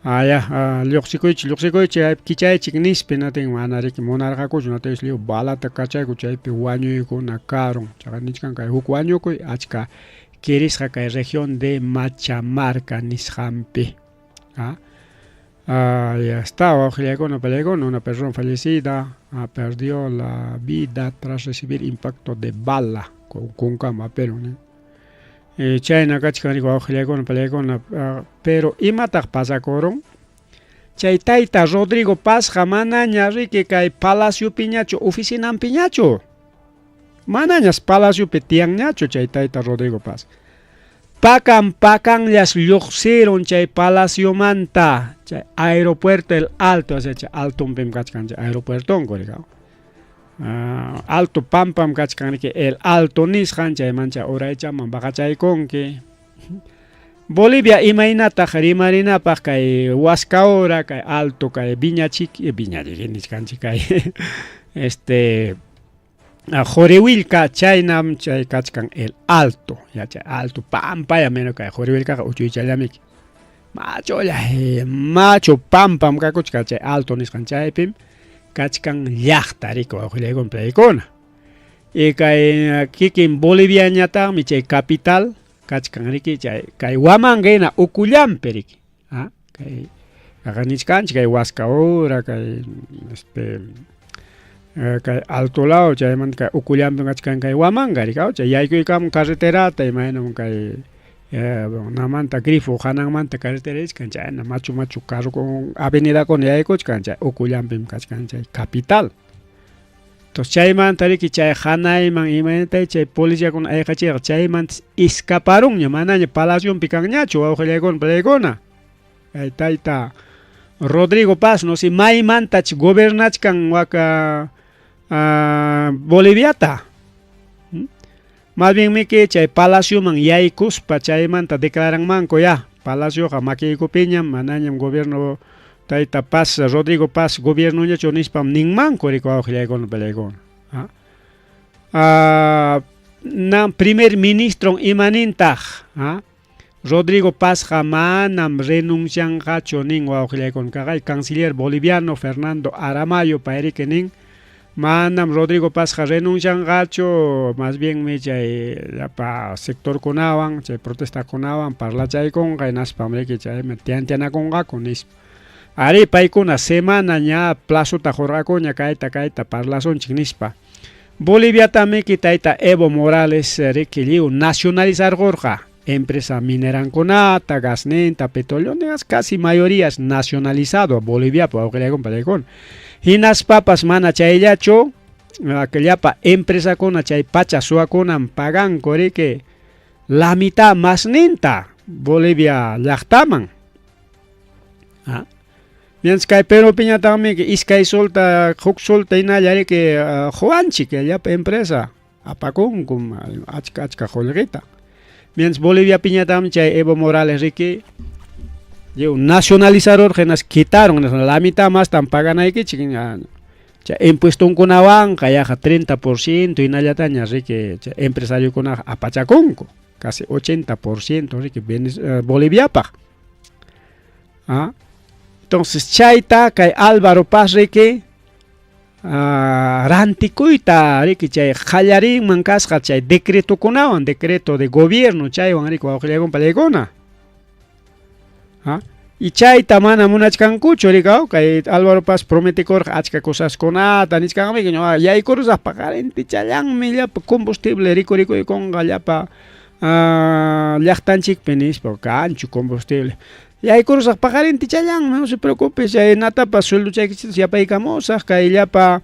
aya lluqsikuychik lluqsikuychik aypi kichaychik nispa hinatin mana riki munarqakuchu hinatayus lliw balata kachayku chaypi wañuykuna karun chaqa nichkan kay huk wañukuy achka kirisqa kay región de Machamarca nisqanpi. ¿Ah? Ah, ya está, wawqillaykuna pallaykuna, una persona fallecida ah, perdió la vida tras recibir impacto de bala con kunkama pero ¿no? Chayna kachkan riki wawqillaykuna pallaykuna, ah, pero imataq pasakurun? Chay tayta Rodrigo Pazqa manaña riki kay palaciopiñachu oficinanpiñachu. Manañas palaciopi tiyanñachu chay tayta Rodrigo Paz. Pakan pakanllas lluqsirun chay palaciomanta, chay aeropuerto El Alto, o sea, chay altonpim kachkan chay aeropuertonku rika. Alto pampam kachkan riki El Alto nisqan, chayman chay uraychaman baqachaykunki. Bolivia imaynataq rimarinapaq kay Huascaura, kay Alto, kay Viñachiki, Viñachiki nichkanchik kay este Quriwillka chaynam chay kachkan El Alto, ya chay Alto pampaya menos kay Quriwillkaqa uchuychallamiki. Machulla, machu pampam kakuchkan chay Alto nisqan chaypim kachkan llaqta riki wawqillaykuna paykuna. Y kay kikin Boliviañataqmi chay capital kachkan riki chay kay Huamanga hina ukullampi riki. Ah, kay nichkanchik kay Huascaura, kay este kay Alto Lao chaymanta kay ukullampi kachkan kay Huamanga riki, chay yaykuykamun carreterata imaynam kay namanta grifo hananmanta carretera richkan chayna machu machu carro avenidakuna yaykuchkan chay ukullampim kachkan chay capital. Entonces chaymanta riki chay hanayman imaynatay chay policiakuna ayqachirqa chaymanta escaparunña manaña palacionpi kanñachu wawqillaykuna pallaykuna. Kay tayta Rodrigo Paz no sé maymantach gobernachkan waka Boliviata. Más bien miki chay palacioman yaykuspa chaymanta declaranmanku ya palacioqa makiykupiñam manañam gobierno tayta Paz Rodrigo Paz gobiernoñachu nispam ninmanku riki wawqillaykuna pallaykuna. Na primer ministro imanintaq Rodrigo Pazqa manam renuncianqachu nin wawqillaykuna kaqay canciller boliviano Fernando Aramayo payriki nin manam Rodrigo Pazqa renuncianqachu más bien mi chay llapa sectorkunawan chay protestakunawan parlachaykunqa hinaspam riki chaymi tiantianakunqaku nispa. Ari paykuna semana ña plazota qurqakuña kayta kayta parlasunchik nispa. Boliviatamiki tayta Evo Morales riki lliw nacionalizarqurqa empresa minerankunata, gasninta, petróleo, casi mayorías nacionalizado Boliviapa wawqillaykuna pallaykuna. Hinaspapas mana chayllachu llapa empresakuna chay pacha suwakunam paganku riki la mitad masninta Bolivia llaqtaman. Mientras kay Perupiñataqmi iskay solta huk solta hinalla riki quwanchik llapa empresa apakunkum achka achka qullqita. Mientras Boliviapiñataqmi chay Evo Morales riki lliw nacionalizarurqa hinas quitaron la mitad mastam paganaykichik chay impuestonkunawanqa yaqa 30% hinallataña riki chay empresariokunaqa apachakunku casi 80% riki Boliviapaq. Entonces chayta kay Álvaro Paz riki rantikuyta riki chay qallarinman kasqa chay decretokunawan decreto de gobierno chaywan riki wawqillaykuna pallaykuna. Y chayta mana munachkankuchu riki kay Álvaro Paz prometikurqa achka cosaskunata nichkanmi yaykurusaq paqarintichallanmi llapa combustible rikurikuykunqa llapa llaqtanchikpi nispa kanchu combustible. Yaykurusaq paqarintichallanmi no se preocupe chaynatapas sueldochaykichiktas yapaykamusaq kay llapa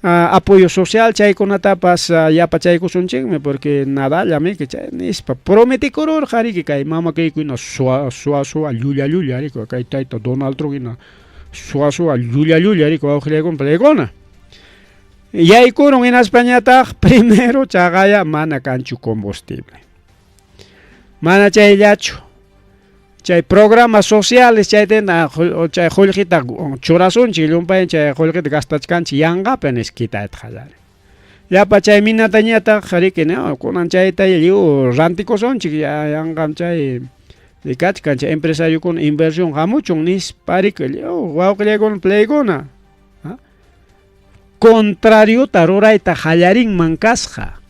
apoyo social chaykunatapas yapachaykusunchikmi porque nadalla miki chay nispa prometikururqa riki kay mama kaykuna suwa suwa suwa llulla llulla riki kay tayta Donald Trump hina suwa suwa llulla llulla riki wawqillaykuna pallaykuna. Yaykurun hinaspañataq primero chaqaya mana kanchu combustible. Mana chayllachu. Chay programas sociales chaytina chay qullqita churasunchik llumpay chay qullqita gastachkanchik yanqapi nispa quitayta qallarin. Llapa chay minatañataq riki no kunan chayta lliw rantikusunchik yanqam chay kachkan chay empresariokuna inversión hamuchun nispa riki lliw wawqillaykuna pleykuna. Contrariota rurayta qallarinman kasqa.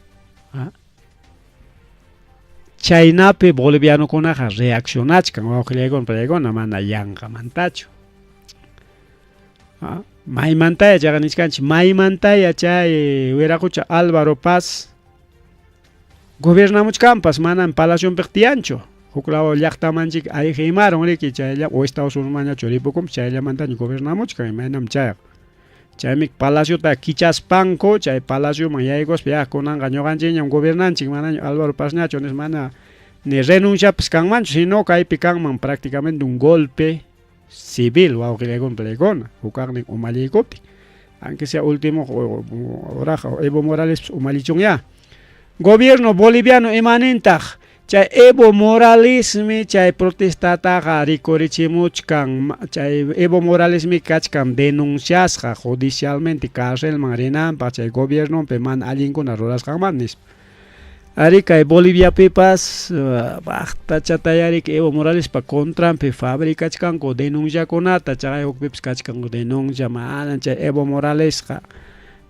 Chaynapi bolivianokunaqa reaccionachkan wawqillaykuna pallaykuna mana yanqamantachu. Maymantaya chayqa nichkanchik maymantaya chay wiraqucha Álvaro Paz gobernamuchkanpas manam palacionpiqa tiyanchu. Huk law llaqtamanchik ayqimarun riki chaylla o Estados Unidosmanñachu ripukunpas chayllamantaña gobernamuchkan imaynam chayqa. Chaymi palaciota kichaspanku chay palacioman yaykuspa ya kunanqa ñuqanchikñam gobernanchik manaña Álvaro Pazñachu nispa mana ni renunciapas kanmanchu sino kaypi kanman prácticamente un golpe civil wawqillaykuna palaykuna hukaqnin umalliykuptin aunque sea último horaqa Evo Morales umallichunyá. Gobierno boliviano imanintaq chay Evo Moralesmi chay protestataqa rikurichimuchkan chay Evo Moralesmi kachkan denunciasqa judicialmente carcelman rinanpaq chay gobiernonpi mana allinkuna rurasqanmanta nispa. Arí kay Boliviapipas paqtachataya riki Evo Moralespa contranpi fabricachkanku denunciakunata chaqay hukpipas kachkanku denuncia mana chay Evo Moralesqa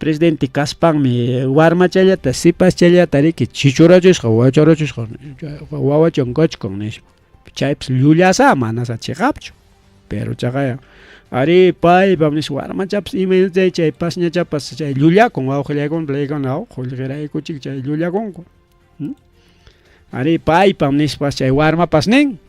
presidente kaspanmi warmachallata sipaschallata riki chichurachisqa wacharachisqa wawachan kachkan nispa chaypas llullasa manasa chiqapchu pero chaqay arí paypam nispa warmachapas imaynatay chay pasñachapas chay llullakun wawqillaykuna palaykuna qullqiraykuchik chay llullakunku. Arí paypam nispas chay warmapas nin.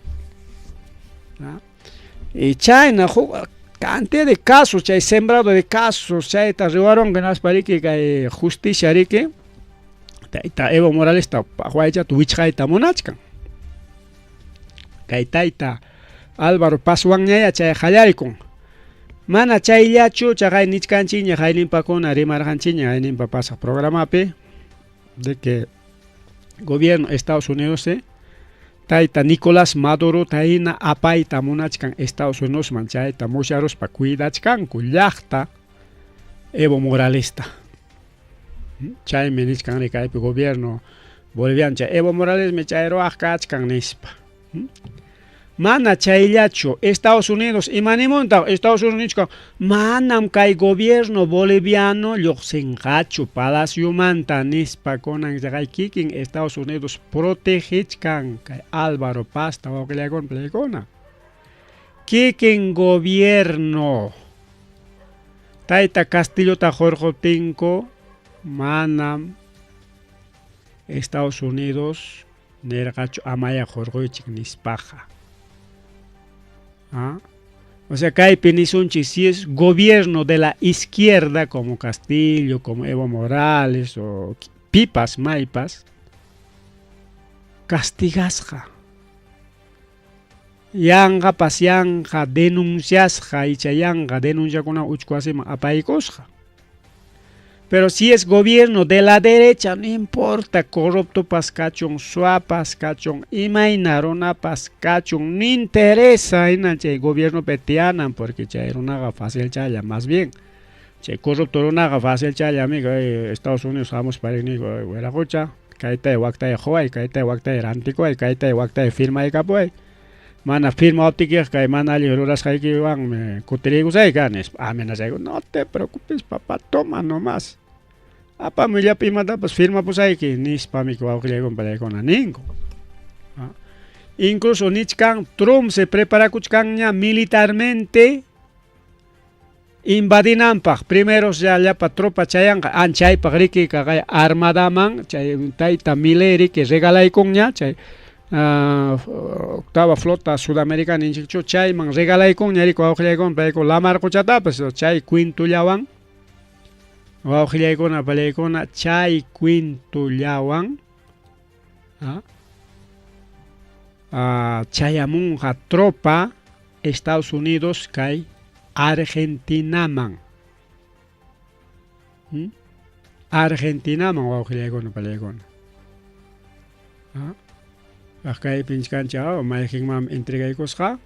Y chayna huk cantidad de casos chay sembrado de casos chayta riwarunqa hinaspa riki kay justicia riki tayta Evo Moralesta waychata wichqayta munachkan. Kay tayta Álvaro Pazwanñaya chay qallarikun. Mana chayllachu chaqay nichkanchikña hayninpakuna rimarqanchikña hayninpa pasaq programapi de que gobierno Estados Unidos tayta Nicolás Madurota hina apayta munachkan Estados Unidosman chayta musyaruspa cuidachkanku llaqta Evo Moralesta. Chaymi nichkan kaypi gobierno boliviano chay Evo Moralesmi chay ruwaq kachkan nispa. Mana chayllachu Estados Unidos imanimuntaq Estados Unidos nichkan manam kay gobierno boliviano lluqsinqachu palaciomanta nispa kunan chaqay kikin Estados Unidos protegichkan kay Álvaro Pazta wawqillaykuna palaykuna. Kikin gobierno tayta Castillota hurquptinku manam Estados Unidos nirqachu amaya hurquychik nispaqa. ¿Ah? O sea, kaypi nisunchik si es gobierno de la izquierda como Castillo, como Evo Morales o pipas, maypas, castigasqa. Yanqapas yanqa denunciasqa icha yanqa denunciakuna uchku wasiman apaykusqa. Pero si es gobierno de la derecha, no importa, corruptopas kachun, suapas kachun, imayna runapas kachun, no interesa hina chay gobiernopi tiyanan porque chay runaqa fácil challa, más bien. Chay corrupto runaqa fácil challa, amigo, Estados Unidos hamuspa niyku, wiraqucha, kaytay waktay quway, kaytay waktay rantikuway, kaytay waktay firmaykapuway. Mana firmawaptiykiqa kay mana allin rurasqaykiwanmi kutiriykusayki nispa amenazayku, no te preocupes papá, toma nomás. Apamuy llapa imatapas firmapusayki nispami wawqillaykuna palaykuna ninku. Incluso nichkan Trump se preparakuchkanña militarmente invadinanpaq. Primero ya llapa tropa chayanqa anchaypaq riki kaqay armadaman chay tayta Milei riki regalaykunña chay octava flota sudamericana ninchikchu chayman regalaykunña riki wawqillaykuna payku lamar quchatapas chay cuentollawan wawqillaykuna palaykuna chay cuentollawan chayamunqa tropa Estados Unidos kay Argentinaman. Argentinaman wawqillaykuna pallaykuna. Kaypi nichkanchik mayqinmanmi entregaykusqa.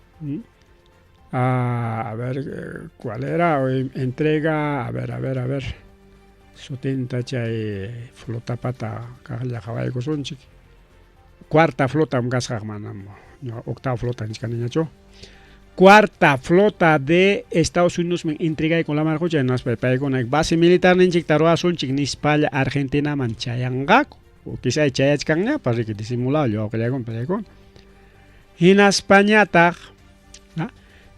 A ver, ¿cuál era? Entrega, a ver, a ver, a ver. Sutinta chay flotapata kaqlla qhawaykusunchik. Cuarta flotam kasqa manam octava flota nichkaniñachu. Cuarta flota de Estados Unidos entregayku lamar qucha hinaspa paykuna base militar ninchikta ruwasunchik nispalla Argentinaman chayanqaku. O quizá chayachkanñapas riki disimulado wawqillaykuna pallaykuna. Hinaspañataq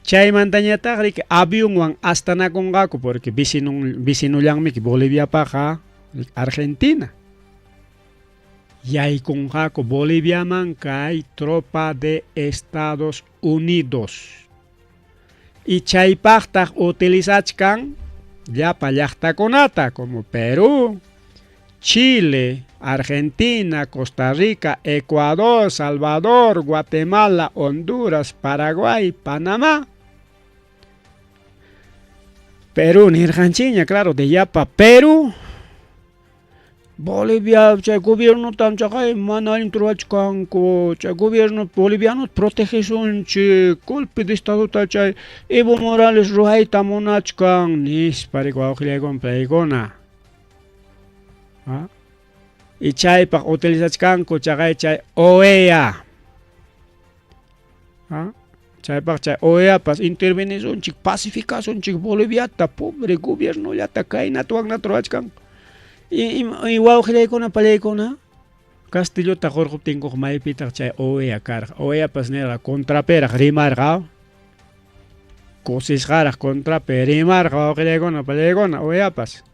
chaymantañataq riki avionwan astanakunqaku porque vecinollanmiki Boliviapaqa Argentina. Yaykunqaku Boliviaman kay tropa de Estados Unidos. Y chaypaqtaq utilizachkan llapa llaqtakunata como Perú, Chile, Argentina, Costa Rica, Ecuador, Salvador, Guatemala, Honduras, Paraguay, Panamá. Perú, nirqanchikña, claro, de llapa Perú. Bolivia, chay gobierno tam chaqay mana allin ruwachkanku, chay gobierno boliviano protegesunchik, golpe de estadota chay Evo Morales ruwayta munachkan, nispa riki wawqillaykuna paykuna. Y chaypaq utilizachkanku chaqay chay OEA. Chaypaq chay OEApas intervenisunchik, pacificasunchik Boliviata, pobre gobiernollata kaynata waknata ruwachkanku. Y wawqillaykuna pallaykuna Castillota qurquptinkuqa maypitaq chay OEA karqa. OEApas nirqa contraperaq rimarqa. Kusisqaraq contrapi rimarqa wawqillaykuna pallaykuna OEApas.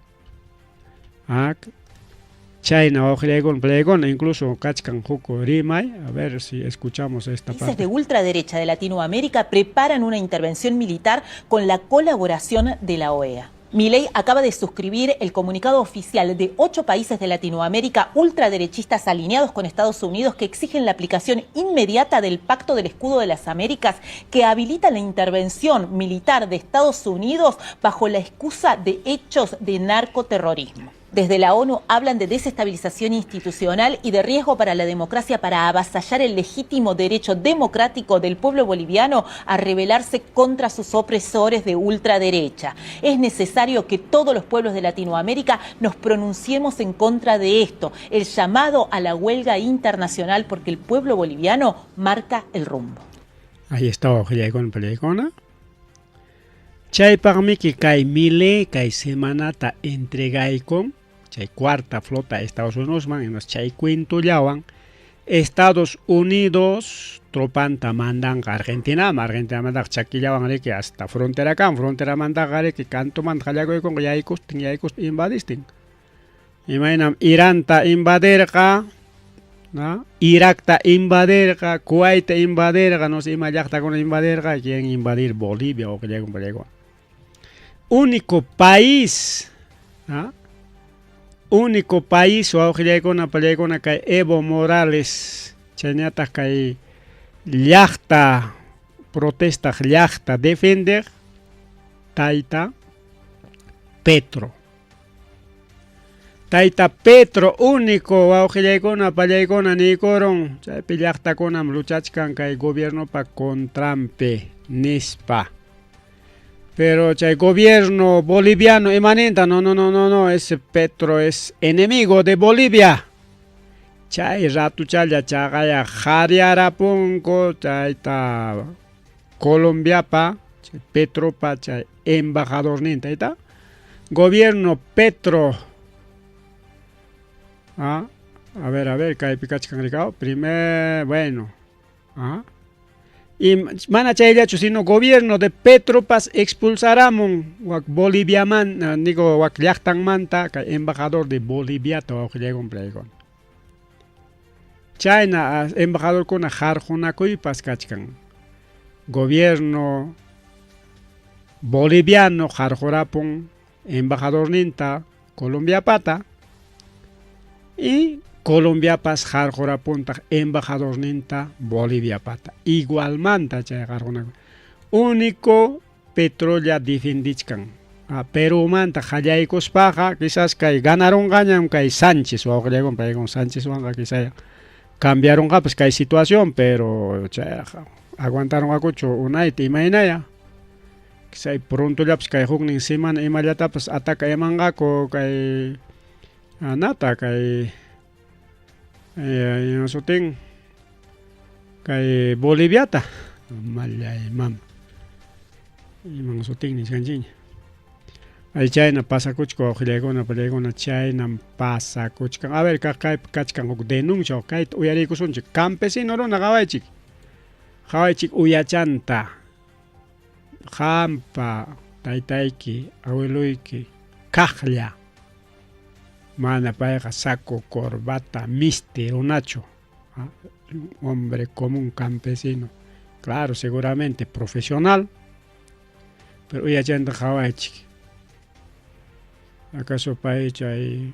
Chayna wawqillaykuna pallaykuna incluso kachkan huk rimay. A ver si escuchamos esta Países parte. de ultraderecha de Latinoamérica preparan una intervención militar con la colaboración de la OEA. Milei acaba de suscribir el comunicado oficial de 8 países de Latinoamérica ultraderechistas alineados con Estados Unidos que exigen la aplicación inmediata del Pacto del Escudo de las Américas que habilita la intervención militar de Estados Unidos bajo la excusa de hechos de narcoterrorismo. Desde la ONU hablan de desestabilización institucional y de riesgo para la democracia para avasallar el legítimo derecho democrático del pueblo boliviano a rebelarse contra sus opresores de ultraderecha. Es necesario que todos los pueblos de Latinoamérica nos pronunciemos en contra de esto, el llamado a la huelga internacional porque el pueblo boliviano marca el rumbo. Ahí está, wawqillaykuna pallaykuna. Chaypaqmiki kay Milei kay semanata entregaykun chay cuarta flota Estados Unidosman hinas chay cuentollawan Estados Unidos tropanta mandanqa Argentinaman, Argentinamantaqa chakillawan riki hasta fronterakama, fronteramantaqa riki kantumanta qallakuykunqa yaykustin yaykustin invadistin. Imaynam Iranta invadirqa, Irakta invadirqa, Kuwaita invadirqa, no sé ima llaqtakuna invadirqa, quieren invadir Bolivia wawqillaykuna pallaykuna. Único país, único país wawqillaykuna pallaykuna kay Evo Morales chaynataq kay llaqta protestaq llaqta defendeq tayta Petro. Tayta Petro único wawqillaykuna pallaykuna niykurun chaypi llaqtakunam luchachkan kay gobiernopa contranpi nispa. Pero chay gobierno boliviano imaninta no, no, no, no, no, ese Petro es enemigo de Bolivia. Chay ratuchalla chaqaya qhariarapunku chayta Colombiapa, chay Petropa chay embajadorninta tayta. Gobierno Petro. A ver, kaypi kachkan rikao. Primer, bueno. Y mana chayllachu, sino gobierno de Petropas expulsaramun wak Boliviaman, digo wak llaqtanmanta kay embajador de Boliviata wawqillaykuna pallaykuna. Chayna embajadorkuna harqunakuypas kachkan. Gobierno boliviano harqurapun embajadorninta Colombiapata y Colombiapas harqurapuntaq embajadorninta Boliviapata. Igualmanta chay harqunakuy. Único Petrolla defendichkan. Perumanta qallaykuspaqa quizás kay ganarunqañam kay Sánchez wawqillaykuna paykuna Sánchezwanqa quizá cambiarunqapas kay situación pero chayqa aguantarunqakuchu unayta imaynaya quizá prontollapas kay huknin semana imallatapas ataca imanqaku kay anata kay ima sutin kay Boliviata mallay mama iman sutin nisqanchikña ay chayna pasakuchkan wawqillaykuna pallaykuna chaynam pasakuchkan a ver kaq kaypi kachkan huk denuncia kayta uyariykusunchik campesino runa qawaychik qawaychik uyachanta qampa taytayki abueloyki kaqlla mana payqa saco corbata misti runachu hombre común campesino claro seguramente profesional pero uyachanta qawaychik acaso pay chay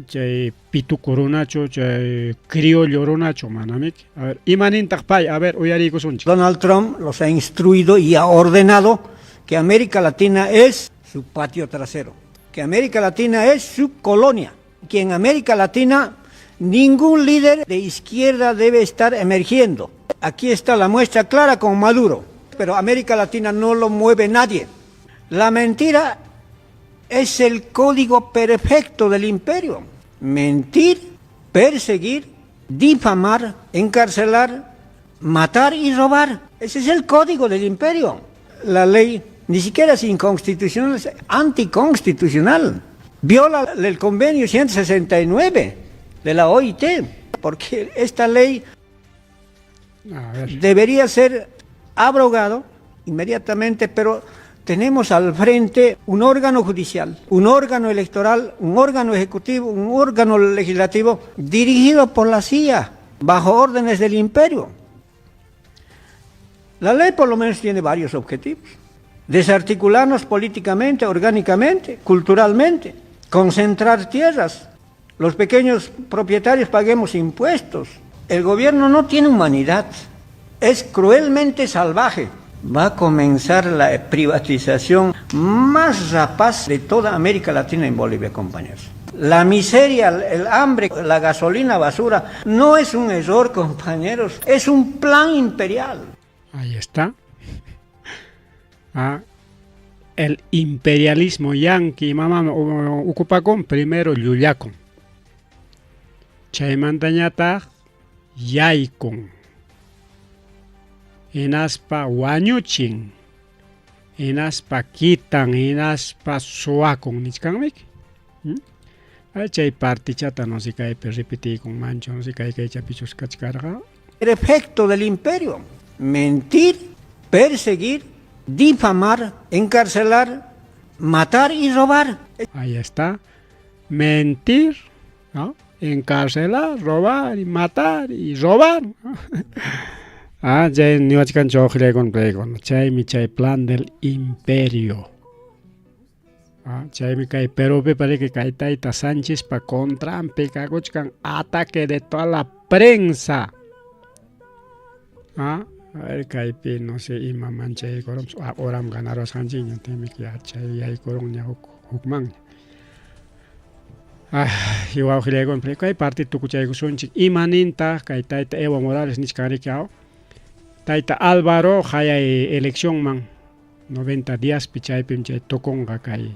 chay pituco runachu chay criollo runachu manamiki a ver imanintaq pay a ver uyariykusunchik. Donald Trump los ha instruido y ha ordenado que América Latina es su patio trasero, que América Latina es su colonia, que en América Latina ningún líder de izquierda debe estar emergiendo. Aquí está la muestra clara con Maduro, pero América Latina no lo mueve nadie. La mentira es el código perfecto del imperio. Mentir, perseguir, difamar, encarcelar, matar y robar. Ese es el código del imperio. La ley ni siquiera es inconstitucional, es anticonstitucional. Viola el convenio 169 de la OIT, porque esta ley debería ser abrogado inmediatamente, pero tenemos al frente un órgano judicial, un órgano electoral, un órgano ejecutivo, un órgano legislativo dirigido por la CIA, bajo órdenes del imperio. La ley por lo menos tiene varios objetivos. Desarticularnos políticamente, orgánicamente, culturalmente, concentrar tierras. Los pequeños propietarios paguemos impuestos. El gobierno no tiene humanidad, es cruelmente salvaje. Va a comenzar la privatización más rapaz de toda América Latina en Bolivia, compañeros. La miseria, el hambre, la gasolina basura, no es un error, compañeros, es un plan imperial. Ahí está. Ah, el imperialismo yanqui mama ukupakun primero llullakun chaymantañataq yaykun hinaspa wañuchin hinaspa quitan hinaspa suwakun nichkanmiki. Ay chay partichata no sé kaypi repetiykunmanchu no sé kay kaychapichus kachkarqa. El efecto del imperio, mentir, perseguir, difamar, encarcelar, matar y robar. Ahí está. Mentir, ¿no? Encarcelar, robar y matar y robar. Ah, chay niwachkanchu wawqillaykuna paykuna. Chaymi chay plan del imperio. Ah, chaymi kay Perupipa riki kay tayta Sánchezpa contranpi kakuchkan ataque de toda la prensa. Ah, a ver kaypi no sé ima manchaykurunpas ah, horam ganarusqanchikña timiki chay yaykurunña huk hukmanña. Ah, wawqillaykuna kay partido tukuchaykusunchik ima nintaq kay tayta Evo Morales nichkan riki aw tayta Álvaro hayay eleccionman 90 diaspi chaypim chay tukunqa kay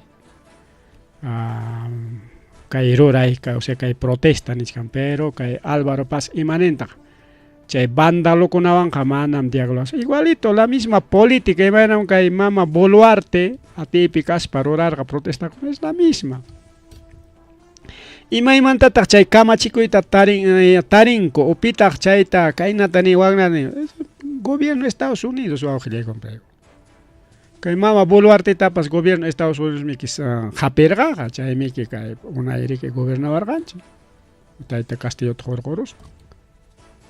kay ruray o sea kay protesta nichkan pero kay Álvaro Paz imanintaq chay vándalokunawanqa manam diálogo igualito la misma política imaynam kay mama Boluarte atiypi kaspa rurarqa protesta es la misma. Imaymantataq chay kamachikuyta tarin tarinku upitaq chayta kaynata ni waknata ni gobierno de Estados Unidos wawqillaykuna kay mama Boluartetapas gobierno de Estados Unidos miki hapirqaqa chaymiki kay unay riki gobernawarqanchik tayta Castillota hurquruspa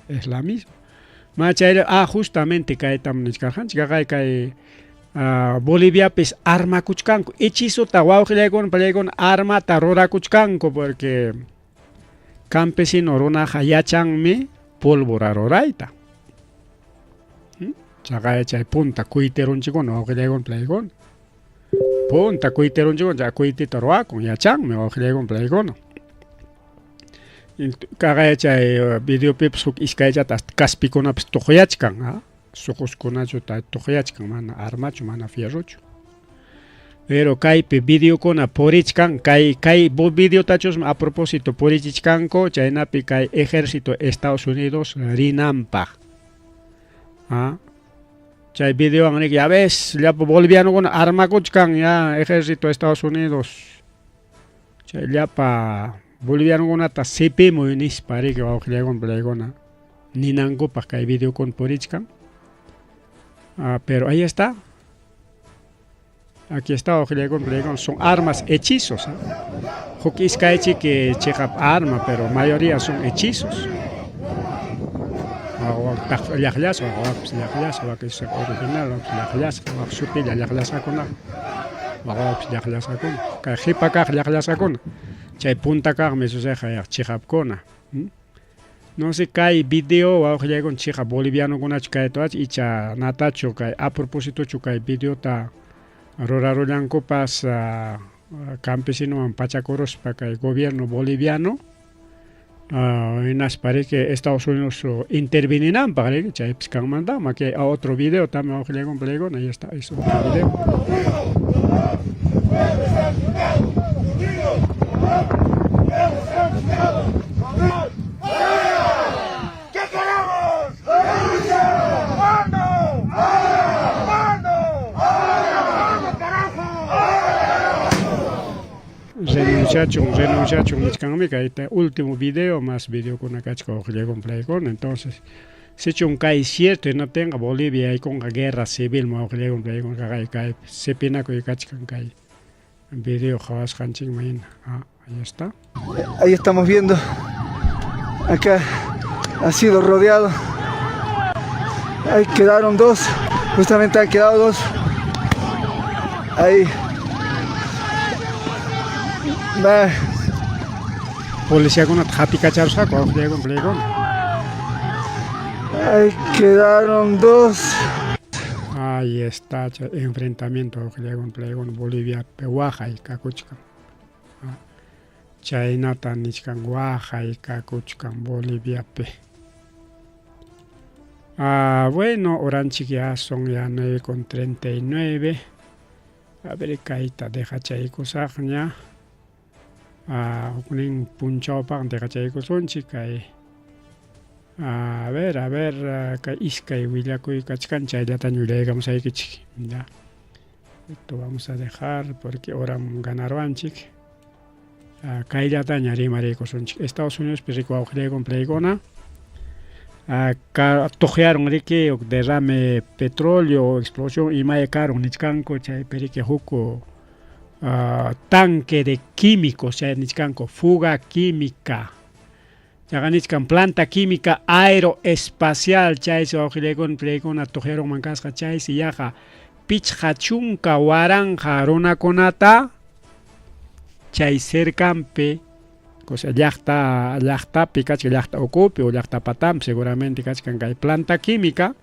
es la misma ma chay ah justamente kaytam nichkarqanchik kay kay Boliviapis armakuchkanku hechizota wawqillaykuna pallaykuna armata rurakuchkanku porque campesino runaqa yachanmi pólvora rurayta. Chaqay chay punta kuytirunchikuna wawqillaykuna pallaykuna. Punta kuytirunchikwan chay kuytita ruwakun yachanmi wawqillaykuna palaykuna. Kaqaya chay videopipas huk iskaychata hasta kaspikunapas tuqyachkan, ha? Suquskunachu tuqyachkan, mana armachu, mana fierrochu. Pero kaypi videokuna purichkan, kay kay videotachusmi a propósito purichichkanku, chaynapi kay ejército Estados Unidos rinanpaq. ¿Ah? Chay videowan riki, ya ves, llapa bolivianokuna armakuchkan ya ejército Estados Unidos. Chay llapa bolivianokunata sipimuy nispa riki wawqillaykuna palaykuna ninankupaq kay videokuna purichkan. Ah, pero ahí está. Aquí está wawqillaykuna palaykuna, son armas hechizos. ¿Eh? Huk iskaychiki chiqap arma, pero mayoría son hechizos. Llaqllasqa, wawapis llaqllasqa, wak original, wawapis llaqllasqa, wak sutilla llaqllasqakuna, wawapis llaqllasqakuna. Kay qipa kaq llaqllasqakuna, chay punta kaqmi suceqa chiqapkuna. No sé kay video wawqillaykuna chiqap bolivianokunachu kayta icha natachu kay a propósitochu kay videota rurarullankupas campesinowan pachakuruspa kay gobierno boliviano hinaspa riki Estados Unidos intervininanpaq riki chaypis kanmantaqmi. Aquí hay otro video también wawqillaykuna palaykuna, ahí está, es otro video. ¿Qué queremos? ¿Cuándo? ¿Cuándo? ¿Cuándo, carajo? Renunciachun, renunciachun nichkanmi kayta último video, más videokuna kachkan wawqillaykuna palaykuna. Entonces, sichum kay cierto hinaptinqa Bolivia yaykunqa guerra civil wawqillaykuna palaykuna kaqay kay sipinakuy kachkan kay video qhawasqanchikman hina. Ah, ahí está. Ahí estamos viendo, acá ha sido rodeado. Ahí quedaron dos, justamente han quedado dos. Ahí. Va. Policiakunata hatikacharusqaku wawqillaykuna palaykuna. Ahí quedaron dos. Ahí está chay enfrentamiento wawqillaykuna palaykuna Boliviapi waqay kakuchkan. Chaynata nichkan waqay kakuchkan Boliviapi. Ah, bueno, horanchik ya son ya 9:39. A ver, kayta dejachaykusaqña. Ah, huknin punchawpaq dejachaykusunchik kay. A ver, kay iskay willakuy kachkan chayllataña willaykamusaykichik. Ya. Esto vamos a dejar porque horam ganaruanchik. Kayllataña rimariykusunchik. Estados Unidos riki wawqillaykuna palaykuna. Tuqyarun riki huk derrame petróleo, explosión imaya karun nichkanku chaypi riki huk tanque de químicos chay nichkanku fuga química. Chaqa nichkan planta química aeroespacial chaysi wawqillaykuna palaykuna tuqyarunman kasqa chaysi yaqa 50,000 runakunata chay cercanpi, cosa llaqta llaqtapi kachkan llaqta ukupi o llaqta patampi seguramente kachkan kay planta química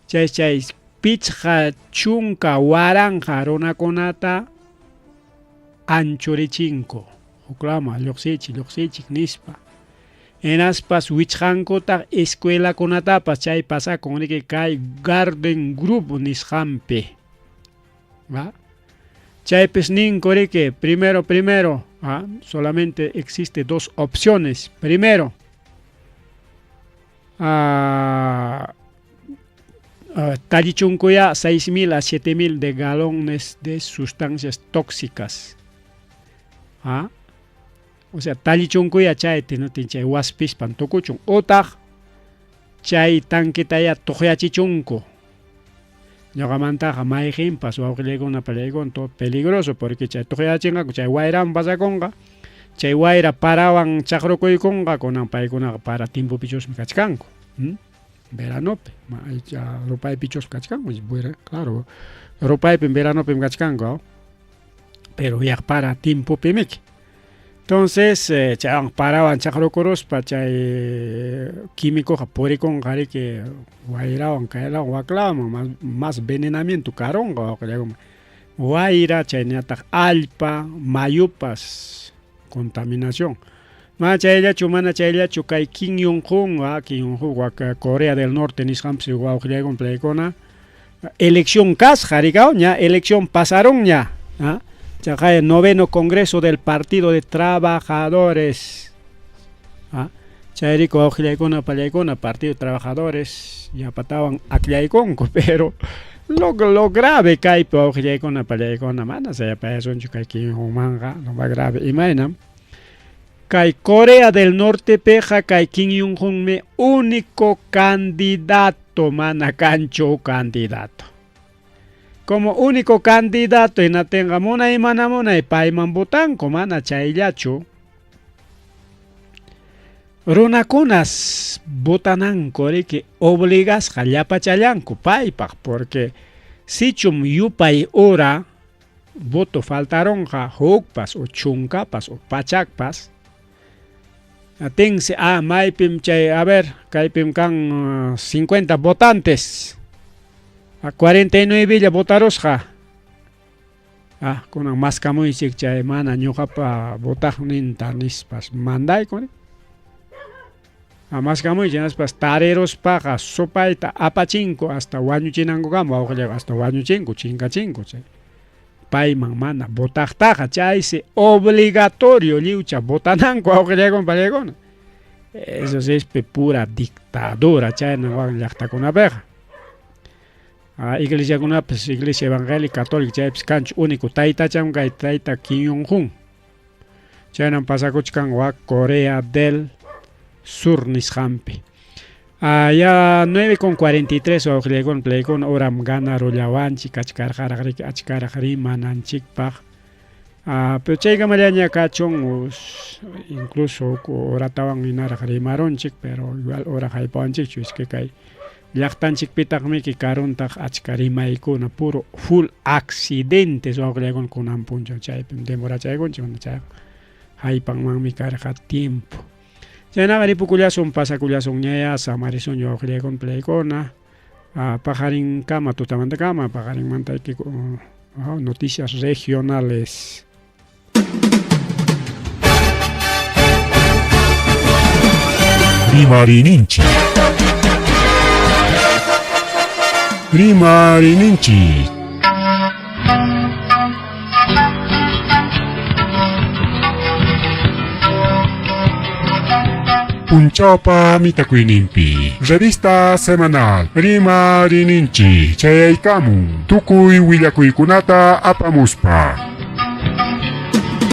chay chay 50,000 runakunata anchurichinku huklama lluqsichik lluqsichik nispa. Hinaspas wichqankutaq escuelakunatapas chay pasakun riki kay Garden Grove nisqanpi. ¿Va? Chaypis ninku riki primero primero, ¿ah? Solamente existe dos opciones. Primero, tallichunkuya 6.000 a 7.000 de galones de sustancias tóxicas. ¿Ah? O sea, tallichunkuya chay tinatin chay waspispan tukuchun. Utaq chay tanquetaya tuqyachichunku. Ñuqamantaqa mayqinpas wawqillaykuna palaykuna todo peligroso porque chay tuqyachinqaku chay wayrawan pasakunqa. Chay wayra parawan chaqrukuykunqa kunan paykunaqa para timpupichusmi kachkanku. Veranopi, rupaypichusmi kachkanku, claro, rupaypim veranopim kachkanku, pero yaq para timpupimiki. Entonces, chaywan parawan chaqrukuruspa chay químicoqa purikunqa riki wayrawan kaylawan waklawan más, más venenamiento karunqa wawqillaykuna. Wayra chaynataq allpa, mayupas contaminación. Mana chayllachu, mana chayllachu kay Kim Jong-un, ah, Kim Jong-un, wak Corea del Norte nisqanpis wawqillaykuna playkuna elección kasqa rikaw ña elección pasaron ña, ah, chaqay noveno congreso del Partido de Trabajadores. Ah, chayrayku wawqillaykuna pallaykuna Partido de Trabajadores yapatawan akllaykunku, pero lo grave kaypi wawqillaykuna pallaykuna mana sayapayasunchu kay Kim Jong-unmanqa, lo más grave imaynam kay Corea del Nortepiqa kay Kim Jong-unmi único candidato, mana kanchu candidato. Como único candidato hinatinqa munay mana munay payman votanku, mana chayllachu. Runakunas votananku riki obligasqa llapachallanku paypaq, porque sichum yupay hora voto faltaronqa hukpas o chunkapas o pachakpas, atinsi ah maypim chay a ver kaypim kan 50 votantes, a 49 lla votarusqa, ah kunan maskamuychik chay mana ñuqapa votaqninta nispas mandayku. Maskamuychik nispas tariruspaqa supayta apachinku hasta wañuchinankukama wawqillayku hasta wañuchinku chinkachinku chay payman mana votaqtaqa chaysi obligatorio lliwcha votananku wawqillaykuna pallaykuna. Eso sí es pura dictadura chayna wakin llaqtakunapiqa. Iglesiakunapis iglesia evangélica católica chaypis kanchu único taytacham kay tayta Kim Jong-un. Chaynam pasakuchkan wak Corea del Sur nisqanpi. Ya 9:43 wawqillaykuna playkuna horam ganarullawanchik kachkarqaraq riki achkaraq rimananchikpaq. Pero chaykamallaña kachun incluso horatawan hinaraq rimarunchik, pero igual hora haypawanchikchu iskay kay llaqtanchikpitaqmiki karuntaq achka rimaykuna puro full accidentes wawqillaykuna kunan punchaw chaypim demorachaykunchik mana chayqa haypanmanmi karqa tiempo. Chaynaqa ripukullasun pasakullasunñaya samarisunña wawqillaykuna playkuna paqarinkama tutamantakama paqarinmanta noticias regionales. Rimarininchik. Rimarininchik. Punchawpa mitakuyninpi revista semanal Rimarininchik chayaykamun tukuy willakuykunata apamuspa.